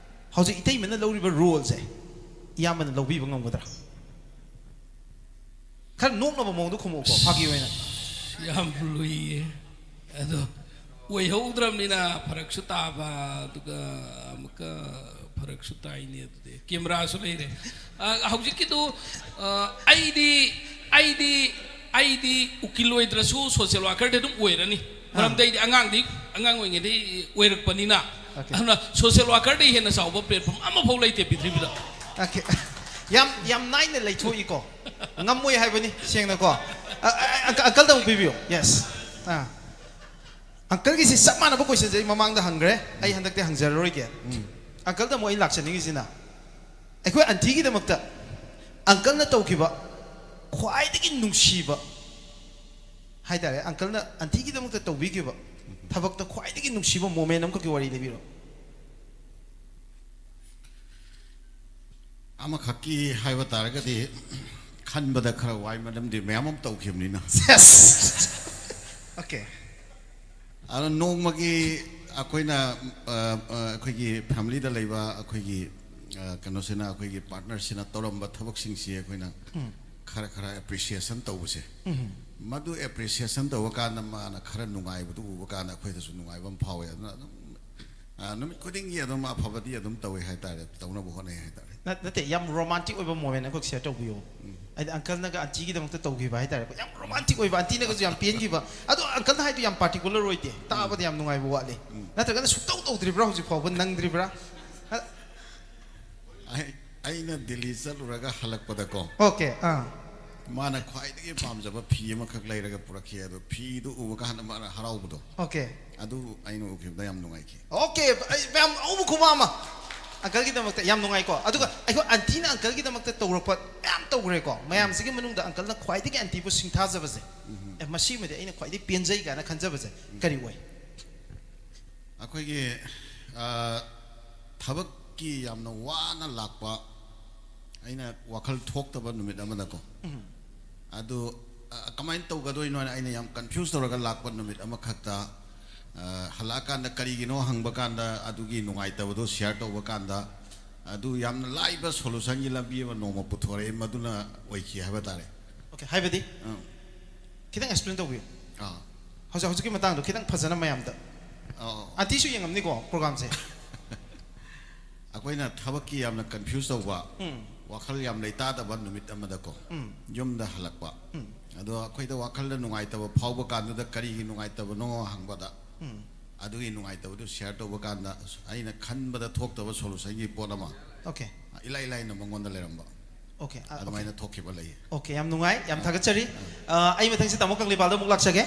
ꯍꯧꯖꯤꯛ ꯏꯇꯩꯃꯅ ꯂꯧꯔꯤꯕ role ꯁꯦ ꯏꯌꯥꯝꯕꯅ ꯂꯧꯕꯤꯕ ꯉꯝꯒꯗ꯭ꯔꯥ? ꯈꯔ ꯅꯣꯛꯅꯕ ꯃꯑꯣꯡꯗ ꯈꯨꯝꯃꯛꯎꯀꯣ, ꯐꯥꯒꯤ ꯑꯣꯏꯅ꯫ ꯌꯥꯝ ꯂꯨꯏꯌꯦ꯫ ꯑꯗꯣ ꯑꯣꯏꯍꯧꯗ꯭ꯔꯕꯅꯤꯅ ꯐꯔꯛꯁꯨ ꯇꯥꯕ, ꯑꯗꯨꯒ ꯑꯃꯨꯛꯀ ꯐꯔꯛꯁꯨ ꯇꯥꯏꯅꯦ꯫ ꯑꯗꯨꯗꯤ camera ꯁꯨ ꯂꯩꯔꯦ꯫ ꯑ, ꯍꯧꯖꯤꯛꯀꯤꯗꯨ, ꯑ, ꯑꯩꯗꯤ, ꯑꯩꯗꯤ, ꯑꯩꯗꯤ ꯎꯀꯤꯜ ꯑꯣꯏꯗ꯭ꯔꯁꯨ social worker ꯗꯤ ꯑꯗꯨꯝ ꯑꯣꯏꯔꯅꯤ꯫ ꯃꯔꯝꯗꯤ ꯑꯩꯗꯤ ꯑꯉꯥꯡꯗꯤ, ꯑꯉꯥꯡ ꯑꯣꯏꯔꯤꯉꯩꯗꯩ ꯑꯣꯏꯔꯛꯄꯅꯤꯅ꯫ Okay. ꯑꯗꯨꯅ social worker ꯗꯩ ꯍꯦꯟꯅ ꯆꯥꯎꯕ platform ꯑꯃꯐꯥꯎ ꯂꯩꯇꯦ ꯄ꯭ꯔꯤꯊꯤꯕꯤꯗ꯫ Okay. ꯌꯥꯝ, ꯌꯥꯝ ꯅꯥꯏꯅ ꯂꯩꯊꯣꯛꯏꯀꯣ꯫ ꯉꯝꯃꯣꯏ ꯍꯥꯏꯕꯅꯤ, ꯁꯦꯡꯅꯀꯣ꯫ ꯑ, ꯑ, ꯑ, uncle ꯗ ꯑꯃꯨꯛ ꯄꯤꯕꯤꯌꯨ꯫ Yes. ꯑꯥ꯫ Uncle ꯒꯤꯁꯤ ꯆꯞ ꯃꯥꯟꯅꯕ question ꯁꯦ ꯑꯩ ꯃꯃꯥꯡꯗ ꯍꯪꯈ꯭ꯔꯦ꯫ ꯑꯩ ꯍꯟꯗꯛꯇꯤ ꯍꯪꯖꯔꯔꯣꯏꯒꯦ꯫ Uncle ꯗ ꯑꯃꯨꯛ ꯑꯩ ꯂꯥꯛꯆꯅꯤꯡꯉꯤꯁꯤꯅ, ꯑꯩꯈꯣꯏ aunty ꯒꯤꯗꯃꯛꯇ uncle ꯅ ꯇꯧꯈꯤꯕ ꯈ꯭ꯋꯥꯏꯗꯒꯤ ꯅꯨꯡꯁꯤꯕ ꯍꯥꯏꯇꯥꯔꯦ, uncle ꯅ aunty ꯒꯤꯗꯃꯛꯇ ꯇꯧꯕꯤꯈꯤꯕ ꯊꯕꯛꯇ ꯈ꯭ꯋꯥꯏꯗꯒꯤ ꯅꯨꯡꯁꯤꯕ moment ꯑꯃꯈꯛꯀꯤ ꯋꯥꯔꯤ ꯂꯤꯕꯤꯔꯣ꯫ ꯑꯃꯈꯛꯀꯤ ꯍꯥꯏꯕ ꯇꯥꯔꯒꯗꯤ, ꯈꯟꯕꯗ ꯈꯔ ꯋꯥꯏ, ꯃꯔꯝꯗꯤ ꯃꯌꯥꯝ ꯑꯃ ꯇꯧꯈꯤꯕꯅꯤꯅ꯫ Yes. Okay. ꯑꯗꯣ ꯅꯣꯡꯃꯒꯤ ꯑꯩꯈꯣꯏꯅ, ꯑ, ꯑ, ꯑꯩꯈꯣꯏꯒꯤ ꯐꯦꯃꯤꯂꯤꯗ ꯂꯩꯕ ꯑꯩꯈꯣꯏꯒꯤ, ꯑ, ꯀꯩꯅꯣꯁꯤꯅ, ꯑꯩꯈꯣꯏꯒꯤ ꯄꯥꯔꯠꯅꯔꯁꯤꯅ ꯇꯧꯔꯝꯕ ꯊꯕꯛꯁꯤꯡꯁꯤ ꯑꯩꯈꯣꯏꯅ ꯈꯔ ꯈꯔ ꯑꯦꯄ꯭ꯔꯤꯁꯤꯌꯦꯁꯟ ꯇꯧꯕꯁꯦ, ꯃꯗꯨ ꯑꯦꯄ꯭ꯔꯤꯁꯤꯌꯦꯁꯟ ꯇꯧꯕ ꯀꯥꯟꯗ ꯃꯥꯅ ꯈꯔ ꯅꯨꯡꯉꯥꯏꯕꯗꯨ ꯎꯕ ꯀꯥꯟꯗ ꯑꯩꯈꯣꯏꯗꯁꯨ ꯅꯨꯡꯉꯥꯏꯕ ꯑꯃ ꯐꯥꯎꯋꯦ꯫ ꯑꯗꯨꯅ ꯑꯗꯨꯝ, ꯑ, ꯅꯨꯃꯤꯠ ꯈꯨꯗꯤꯡꯒꯤ ꯑꯗꯨꯝ ꯑꯐꯕꯗꯤ ꯑꯗꯨꯝ ꯇꯧꯋꯦ ꯍꯥꯏꯇꯥꯔꯦ, ꯇꯧꯅꯕ ꯍꯣꯠꯅꯩ ꯍꯥꯏꯇꯥꯔꯦ꯫ ꯅꯠ- ꯅꯠꯇꯦ, ꯌꯥꯝ ꯔꯣꯃꯥꯟꯇꯤꯛ ꯑꯣꯏꯕ ꯃꯣꯃꯦꯟ ꯑꯩꯈꯣꯏ ꯁꯤꯌꯔ ꯇꯧꯕꯤꯌꯣ꯫ ꯍꯥꯏꯗꯤ ꯑꯪꯀꯜꯅꯒ ꯑꯟꯇꯤꯒꯤꯗꯃꯛꯇ ꯇꯧꯈꯤꯕ ꯍꯥꯏꯇꯥꯔꯦꯀꯣ, ꯌꯥꯝ ꯔꯣꯃꯥꯟꯇꯤꯛ ꯑꯣꯏꯕ, ꯑꯟꯇꯤꯅꯒꯁꯨ ꯌꯥꯝ ꯄꯦꯟꯈꯤꯕ꯫ ꯑꯗꯣ ꯑꯪꯀꯜꯅ ꯍꯥꯏꯗꯣ ꯌꯥꯝ ꯄꯥꯔꯇꯤꯀꯨꯂꯔ ꯑꯣꯏꯗꯦ, ꯇꯥꯕꯗ ꯌꯥꯝ ꯅꯨꯡꯉꯥꯏꯕ ꯋꯥꯠꯂꯤ꯫ ꯅꯠꯇ꯭ꯔꯒꯅ ꯁꯨꯛꯇꯧ ꯇꯧꯗ꯭ꯔꯤꯕ꯭ꯔꯥ, ꯍꯧꯖꯤꯛ ꯐꯥꯎꯕ ꯅꯪꯗ꯭ꯔꯤꯕ꯭ꯔꯥ? ꯑꯩ- ꯑꯩꯅ ꯗꯤꯜꯂꯤ ꯆꯠꯂꯨꯔꯒ ꯍꯜꯂꯛꯄꯗꯀꯣ, ꯑꯣꯀꯦ, ꯑꯥ, ꯃꯥꯅ ꯈ꯭ꯋꯥꯏꯗꯒꯤ ꯄꯥꯝꯖꯕ ꯐꯤ ꯑꯃꯈꯛ ꯂꯩꯔꯒ ꯄꯨꯔꯛꯈꯤ꯫ ꯑꯗꯣ ꯐꯤꯗꯨ ꯎꯕ ꯀꯥꯟꯗ ꯃꯥꯅ ꯍꯔꯥꯎꯕꯗꯣ, ꯑꯣꯀꯦ, ꯑꯗꯨ ꯑꯩꯅ ꯎꯈꯤꯕꯗ ꯌꯥꯝ ꯅꯨꯡꯉꯥꯏꯈꯤ꯫ ꯑꯣꯀꯦ꯫ ꯑꯩ ꯃꯌꯥꯝ ꯑꯎꯕ ꯈꯨꯕꯥꯛ ꯑꯃ ꯑꯪꯀꯜꯒꯤꯗꯃꯛꯇ꯫ ꯌꯥꯝ ꯅꯨꯡꯉꯥꯏꯀꯣ꯫ ꯑꯗꯨꯒ ꯑꯩꯈꯣꯏ ꯑꯟꯇꯤꯅ ꯑꯪꯀꯜꯒꯤꯗꯃꯛꯇ ꯇꯧꯔꯛꯄ ꯃꯌꯥꯝ ꯇꯧꯈ꯭ꯔꯦꯀꯣ꯫ ꯃꯌꯥꯝꯁꯤꯒꯤ ꯃꯅꯨꯡꯗ ꯑꯪꯀꯜꯅ ꯈ꯭ꯋꯥꯏꯗꯒꯤ ꯑꯟꯇꯤꯕꯨ ꯁꯤꯡꯊꯥꯖꯕꯁꯦ, ꯑꯦ, ꯃꯁꯤꯃꯗꯤ ꯑꯩꯅ ꯈ꯭ꯋꯥꯏꯗꯒꯤ ꯄꯦꯟꯖꯩ ꯀꯥꯏꯅ ꯈꯟꯖꯕꯁꯦ ꯀꯔꯤ ꯑꯣꯏ? ꯑꯩꯈꯣꯏꯒꯤ, ꯑ, ꯊꯕꯛꯀꯤ ꯌꯥꯝꯅ ꯋꯥꯅ ꯂꯥꯛꯄ, ꯑꯩꯅ ꯋꯥꯈꯜ ꯊꯣꯛꯇꯕ ꯅꯨꯃꯤꯠ ꯑꯃꯗꯀꯣ, ꯑꯗꯨ, ꯑ, ꯀꯃꯥꯏꯅ ꯇꯧꯒꯗꯣꯏꯅꯣ ꯍꯥꯏꯅ ꯑꯩꯅ ꯌꯥꯝ ꯀꯟꯐ꯭ꯌꯨꯁ ꯇꯧꯔꯒ ꯂꯥꯛꯄ ꯅꯨꯃꯤꯠ ꯑꯃꯈꯛꯇ, ꯑ, ꯍꯜꯂꯛꯑꯀꯥꯟꯗ ꯀꯔꯤꯒꯤꯅꯣ ꯍꯪꯕ ꯀꯥꯟꯗ, ꯑꯗꯨꯒꯤ ꯅꯨꯡꯉꯥꯏꯇꯕꯗꯣ ꯁꯤꯌꯔ ꯇꯧꯕ ꯀꯥꯟꯗ, ꯑꯗꯨ ꯌꯥꯝꯅ ꯂꯥꯏꯕ ꯁꯣꯂꯨꯁꯟꯒꯤ ꯂꯝꯕꯤ ꯑꯃ ꯅꯣꯡꯃ ꯄꯨꯊꯣꯔꯛꯑꯦ, ꯃꯗꯨꯅ ꯑꯣꯏꯈꯤ ꯍꯥꯏꯕ ꯇꯥꯔꯦ꯫ ꯑꯣꯀꯦ, ꯍꯥꯏꯕꯗꯤ ꯑꯥ, ꯈꯤꯇꯪ ꯑꯦꯛꯁꯄ꯭ꯂꯦꯟ ꯇꯧꯕꯤꯌꯨ꯫ ꯑꯥ, ꯍꯧꯖꯤꯛ ꯍꯧꯖꯤꯛꯀꯤ ꯃꯇꯥꯡꯗꯣ ꯈꯤꯇꯪ ꯐꯖꯅ ꯃꯌꯥꯝꯗ꯫ ꯑꯥ, ꯑꯟꯇꯤꯁꯨ ꯌꯦꯡꯉꯝꯅꯤꯀꯣ ꯄ꯭ꯔꯣꯒꯥꯝꯁꯦ꯫ ꯑꯩꯈꯣꯏꯅ ꯊꯕꯛꯀꯤ ꯌꯥꯝꯅ ꯀꯟꯐ꯭ꯌꯨꯁ ꯇꯧꯕ, ꯎꯝ꯫ ꯋꯥꯈꯜ ꯌꯥꯝ ꯂꯩꯇꯥꯗꯕ ꯅꯨꯃꯤꯠ ꯑꯃꯗꯀꯣ, ꯎꯝ꯫ ꯌꯨꯝꯗ ꯍꯜꯂꯛꯄ꯫ ꯎꯝ꯫ ꯑꯗꯣ ꯑꯩꯈꯣꯏꯗ ꯋꯥꯈꯜꯗ ꯅꯨꯡꯉꯥꯏꯇꯕ ꯐꯥꯎꯕ ꯀꯥꯟꯗꯨꯗ ꯀꯔꯤꯒꯤ ꯅꯨꯡꯉꯥꯏꯇꯕꯅꯣ ꯍꯪꯕꯗ, ꯎꯝ꯫ ꯑꯗꯨꯒꯤ ꯅꯨꯡꯉꯥꯏꯇꯕꯗꯨ ꯁꯤꯌꯔ ꯇꯧꯕ ꯀꯥꯟꯗ ꯑꯩꯅ ꯈꯟꯕꯗ ꯊꯣꯛꯇꯕ ꯁꯣꯂꯨꯁꯟꯒꯤ ꯄꯣꯠ ꯑꯃ ꯑꯣꯀꯦ꯫ ꯏꯂꯥꯏ ꯂꯥꯏꯅ ꯃꯉꯣꯟꯗ ꯂꯩꯔꯝꯕ, ꯑꯣꯀꯦ, ꯑ, ꯑꯗꯨꯃꯥꯏꯅ ꯊꯣꯛꯈꯤꯕ ꯂꯩ꯫ ꯑꯣꯀꯦ, ꯌꯥꯝ ꯅꯨꯡꯉꯥꯏ, ꯌꯥꯝ ꯊꯥꯒꯠꯆꯔꯤ꯫ ꯑ, ꯑꯩ ꯃꯊꯪꯁꯦ ꯇꯥꯃꯣ ꯀꯪꯂꯩꯄꯥꯜꯗ ꯑꯃꯨꯛ ꯂꯥꯛꯆꯒꯦ꯫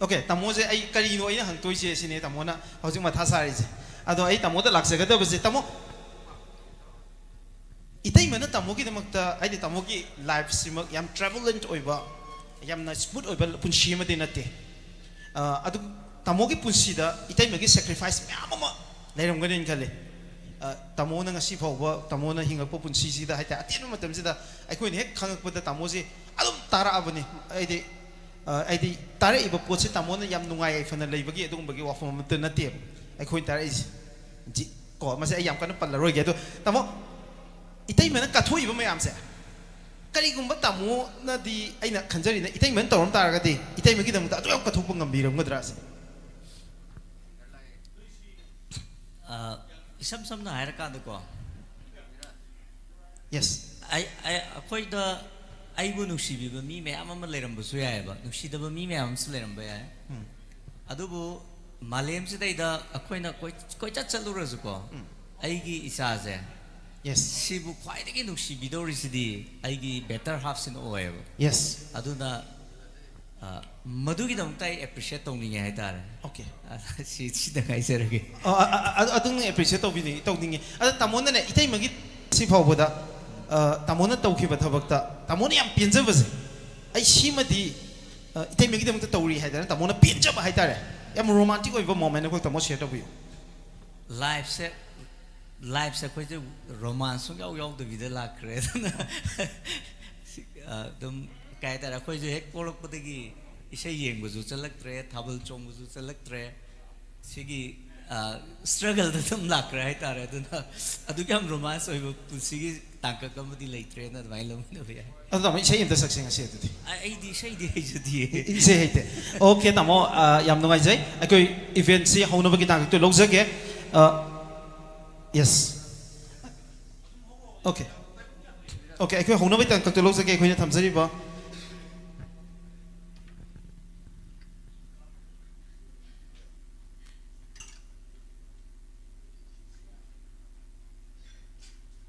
ꯑꯣꯀꯦ, ꯇꯥꯃꯣꯁꯦ ꯑꯩ ꯀꯔꯤꯅꯣ ꯑꯩꯅ ꯍꯪꯗꯣꯏꯁꯦ ꯁꯤꯅꯦ ꯇꯥꯃꯣꯅ ꯍꯧꯖꯤꯛ ꯃꯊꯥ ꯁꯥꯔꯤꯁꯦ꯫ ꯑꯗꯣ ꯑꯩ ꯇꯥꯃꯣꯗ ꯂꯥꯛꯆꯒꯗꯕꯁꯦ, ꯇꯥꯃꯣ, ꯏꯇꯩꯃꯅ ꯇꯥꯃꯣꯒꯤꯗꯃꯛꯇ, ꯍꯥꯏꯗꯤ ꯇꯥꯃꯣꯒꯤ ꯂꯥꯏꯐꯁꯤꯃꯛ ꯌꯥꯝ ꯇ꯭ꯔꯕꯨꯂꯦꯟꯠ ꯑꯣꯏꯕ, ꯌꯥꯝꯅ ꯁ꯭ꯃꯨꯠ ꯑꯣꯏꯕ ꯄꯨꯟꯁꯤ ꯑꯃꯗꯤ ꯅꯠꯇꯦ꯫ ꯑ, ꯑꯗꯨ ꯇꯥꯃꯣꯒꯤ ꯄꯨꯟꯁꯤꯗ ꯏꯇꯩꯃꯒꯤ ꯁꯦꯀ꯭ꯔꯤꯐꯥꯏꯁ ꯃꯌꯥꯝ ꯑꯃ ꯂꯩꯔꯝꯒꯅꯤꯅ ꯈꯜꯂꯤ꯫ ꯑ, ꯇꯥꯃꯣꯅ ꯉꯁꯤ ꯐꯥꯎꯕ, ꯇꯥꯃꯣꯅ ꯍꯤꯡꯉꯛꯄ ꯄꯨꯟꯁꯤꯁꯤꯗ ꯍꯥꯏꯇꯥꯔꯦ, ꯑꯇꯦꯟꯕ ꯃꯇꯝꯁꯤꯗ ꯑꯩꯈꯣꯏꯅ ꯍꯦꯛ ꯈꯪꯉꯛꯄꯗ ꯇꯥꯃꯣꯁꯦ ꯑꯗꯨꯝ ꯇꯥꯔꯛꯑꯕꯅꯤ꯫ ꯑꯩꯗꯤ, ꯑ, ꯍꯥꯏꯗꯤ ꯇꯥꯔꯛꯏꯕ ꯄꯣꯠꯁꯦ ꯇꯥꯃꯣꯅ ꯌꯥꯝ ꯅꯨꯡꯉꯥꯏ ꯌꯥꯏꯐꯅ ꯂꯩꯕꯒꯤ ꯑꯗꯨꯒꯨꯝꯕꯒꯤ ꯋꯥꯐꯝ ꯑꯃꯠꯇ ꯅꯠꯇꯦꯕ ꯑꯩꯈꯣꯏꯅ ꯇꯥꯔꯛꯏꯁꯦ꯫ ꯖꯤ-, ꯀꯣ, ꯃꯁꯤ ꯑꯩ ꯌꯥꯝ ꯀꯟꯅ ꯄꯜꯂꯔꯣꯏꯒꯦ꯫ ꯑꯗꯣ ꯇꯥꯃꯣ, ꯏꯇꯩꯃꯅ ꯀꯠꯊꯣꯛꯏꯕ ꯃꯌꯥꯝꯁꯦ, ꯀꯔꯤꯒꯨꯝꯕ ꯇꯥꯃꯣꯅꯗꯤ, ꯑꯩꯅ ꯈꯟꯖꯔꯤꯅ, ꯏꯇꯩꯃꯅ ꯇꯧꯔꯝ ꯇꯥꯔꯒꯗꯤ ꯏꯇꯩꯃꯒꯤꯗꯃꯛꯇ ꯑꯗꯨ ꯌꯥꯝ ꯀꯠꯊꯣꯛꯄ ꯉꯝꯕꯤꯔꯝꯒꯗ꯭ꯔꯥ ꯁꯤꯅꯤ? ꯑ, ꯏꯁꯝ ꯁꯝꯅ ꯍꯥꯏꯔꯀꯥꯟꯗꯀꯣ, ꯌꯦꯁ꯫ ꯑꯩ, ꯑꯩ, ꯑꯩꯈꯣꯏꯗ ꯑꯩꯕꯨ ꯅꯨꯡꯁꯤꯕꯤꯕ ꯃꯤ ꯃꯌꯥꯝ ꯑꯃ ꯂꯩꯔꯝꯕꯁꯨ ꯌꯥꯏꯑꯕ, ꯅꯨꯡꯁꯤꯗꯕ ꯃꯤ ꯃꯌꯥꯝ ꯑꯃꯁꯨ ꯂꯩꯔꯝꯕ ꯌꯥꯏ꯫ ꯎꯝ꯫ ꯑꯗꯨꯕꯨ ꯃꯥꯂꯦꯝꯁꯤꯗꯩꯗ ꯑꯩꯈꯣꯏꯅ ꯀꯣꯏ-, ꯀꯣꯏꯆꯠ ꯆꯠꯂꯨꯔꯁꯨꯀꯣ, ꯎꯝ꯫ ꯑꯩꯒꯤ ꯏꯆꯥꯁꯦ, ꯌꯦꯁ꯫ ꯁꯤꯕꯨ ꯈ꯭ꯋꯥꯏꯗꯒꯤ ꯅꯨꯡꯁꯤꯕꯤꯗꯧꯔꯤꯁꯤꯗꯤ ꯑꯩꯒꯤ ꯕꯦꯇꯔ ꯍꯥꯐꯁꯤꯅ ꯑꯣꯏꯌꯦꯕ꯫ ꯌꯦꯁ꯫ ꯑꯗꯨꯅ, ꯑ, ꯃꯗꯨꯒꯤꯗꯃꯛꯇ ꯑꯩ ꯑꯦꯄ꯭ꯔꯤꯁꯤꯌꯦꯠ ꯇꯧꯅꯤꯡꯉꯦ ꯍꯥꯏꯇꯥꯔꯦ꯫ ꯑꯣꯀꯦ꯫ ꯑ, ꯁꯤ, ꯁꯤꯗ ꯉꯥꯏꯖꯔꯒꯦ꯫ ꯑ, ꯑ, ꯑ, ꯑ, ꯑꯗꯨꯝ ꯑꯦꯄ꯭ꯔꯤꯁꯤꯌꯦꯠ ꯇꯧꯕꯤꯅꯤꯡꯉꯤ, ꯇꯧꯅꯤꯡꯉꯤ꯫ ꯑꯗ ꯇꯥꯃꯣꯅꯅꯦ, ꯏꯇꯩꯃꯒꯤ ꯁꯤ ꯐꯥꯎꯕꯗ, ꯑ, ꯇꯥꯃꯣꯅ ꯇꯧꯈꯤꯕ ꯊꯕꯛꯇ ꯇꯥꯃꯣꯅ ꯌꯥꯝ ꯄꯦꯟꯖꯕꯁꯦ, ꯑꯩ ꯁꯤꯃꯗꯤ, ꯑ, ꯏꯇꯩꯃꯒꯤꯗꯃꯛꯇ ꯇꯧꯔꯤ ꯍꯥꯏꯗꯅ ꯇꯥꯃꯣꯅ ꯄꯦꯟꯖꯕ ꯍꯥꯏꯇꯥꯔꯦ, ꯌꯥꯝ ꯔꯣꯃꯥꯟꯇꯤꯛ ꯑꯣꯏꯕ ꯃꯣꯃꯦꯟ ꯑꯩꯈꯣꯏ ꯇꯥꯃꯣ ꯁꯤꯌꯔ ꯇꯧꯕꯤꯌꯨ꯫ ꯂꯥꯏꯐꯁꯦ, ꯂꯥꯏꯐꯁꯦ ꯑꯩꯈꯣꯏꯁꯦ ꯔꯣꯃꯥꯟꯁ ꯁꯨꯡꯌꯥꯎ ꯌꯥꯎꯗꯕꯤꯗ ꯂꯥꯛꯈ꯭ꯔꯦ꯫ ꯑꯗꯨꯅ ꯁꯤ, ꯑ, ꯑꯗꯨꯝ ꯀꯩ ꯍꯥꯏꯇꯥꯔꯦ, ꯑꯩꯈꯣꯏꯁꯦ ꯍꯦꯛ ꯄꯣꯛꯂꯛꯄꯗꯒꯤ ꯏꯁꯩ ꯌꯦꯡꯕꯁꯨ ꯆꯠꯂꯛꯇ꯭ꯔꯦ, ꯊꯥꯕꯜ ꯆꯣꯡꯕꯁꯨ ꯆꯠꯂꯛꯇ꯭ꯔꯦ꯫ ꯁꯤꯒꯤ, ꯑ, ꯁ꯭ꯇ꯭ꯔꯒꯜꯗ ꯑꯗꯨꯝ ꯂꯥꯛꯈ꯭ꯔꯦ ꯍꯥꯏꯇꯥꯔꯦ꯫ ꯑꯗꯨꯅ ꯑꯗꯨꯛ ꯌꯥꯝ ꯔꯣꯃꯥꯟꯁ ꯑꯣꯏꯕ ꯄꯨꯟꯁꯤꯒꯤ ꯇꯥꯡꯀꯛ ꯑꯃꯗꯤ ꯂꯩꯇ꯭ꯔꯦꯅ ꯑꯗꯨꯃꯥꯏꯅ ꯂꯧꯃꯤꯟꯅꯕ ꯌꯥꯏ꯫ ꯑꯗꯣ ꯇꯥꯃꯣ, ꯏꯁꯩ ꯑꯝꯇ ꯁꯛꯁꯦ ꯉꯁꯤ ꯑꯗꯨꯗꯤ꯫ ꯑ-, ꯑꯩꯗꯤ ꯏꯁꯩꯗꯤ ꯍꯩꯖꯗꯤꯌꯦ꯫ ꯏꯁꯩ ꯍꯩꯇꯦ꯫ ꯑꯣꯀꯦ ꯇꯥꯃꯣ, ꯑ, ꯌꯥꯝ ꯅꯨꯡꯉꯥꯏꯖꯩ꯫ ꯑꯩꯈꯣꯏ ꯏꯚꯦꯟꯠꯁꯤ ꯍꯧꯅꯕꯒꯤ ꯇꯥꯡꯀꯛꯇꯨ ꯂꯧꯖꯒꯦ꯫ ꯑ, ꯌꯦꯁ꯫ ꯑꯣꯀꯦ꯫ ꯑꯣꯀꯦ, ꯑꯩꯈꯣꯏ ꯍꯧꯅꯕꯒꯤ ꯇꯥꯡꯀꯛꯇꯨ ꯂꯧꯖꯒꯦ꯫ ꯑꯩꯈꯣꯏꯅ ꯊꯝꯖꯔꯤꯕ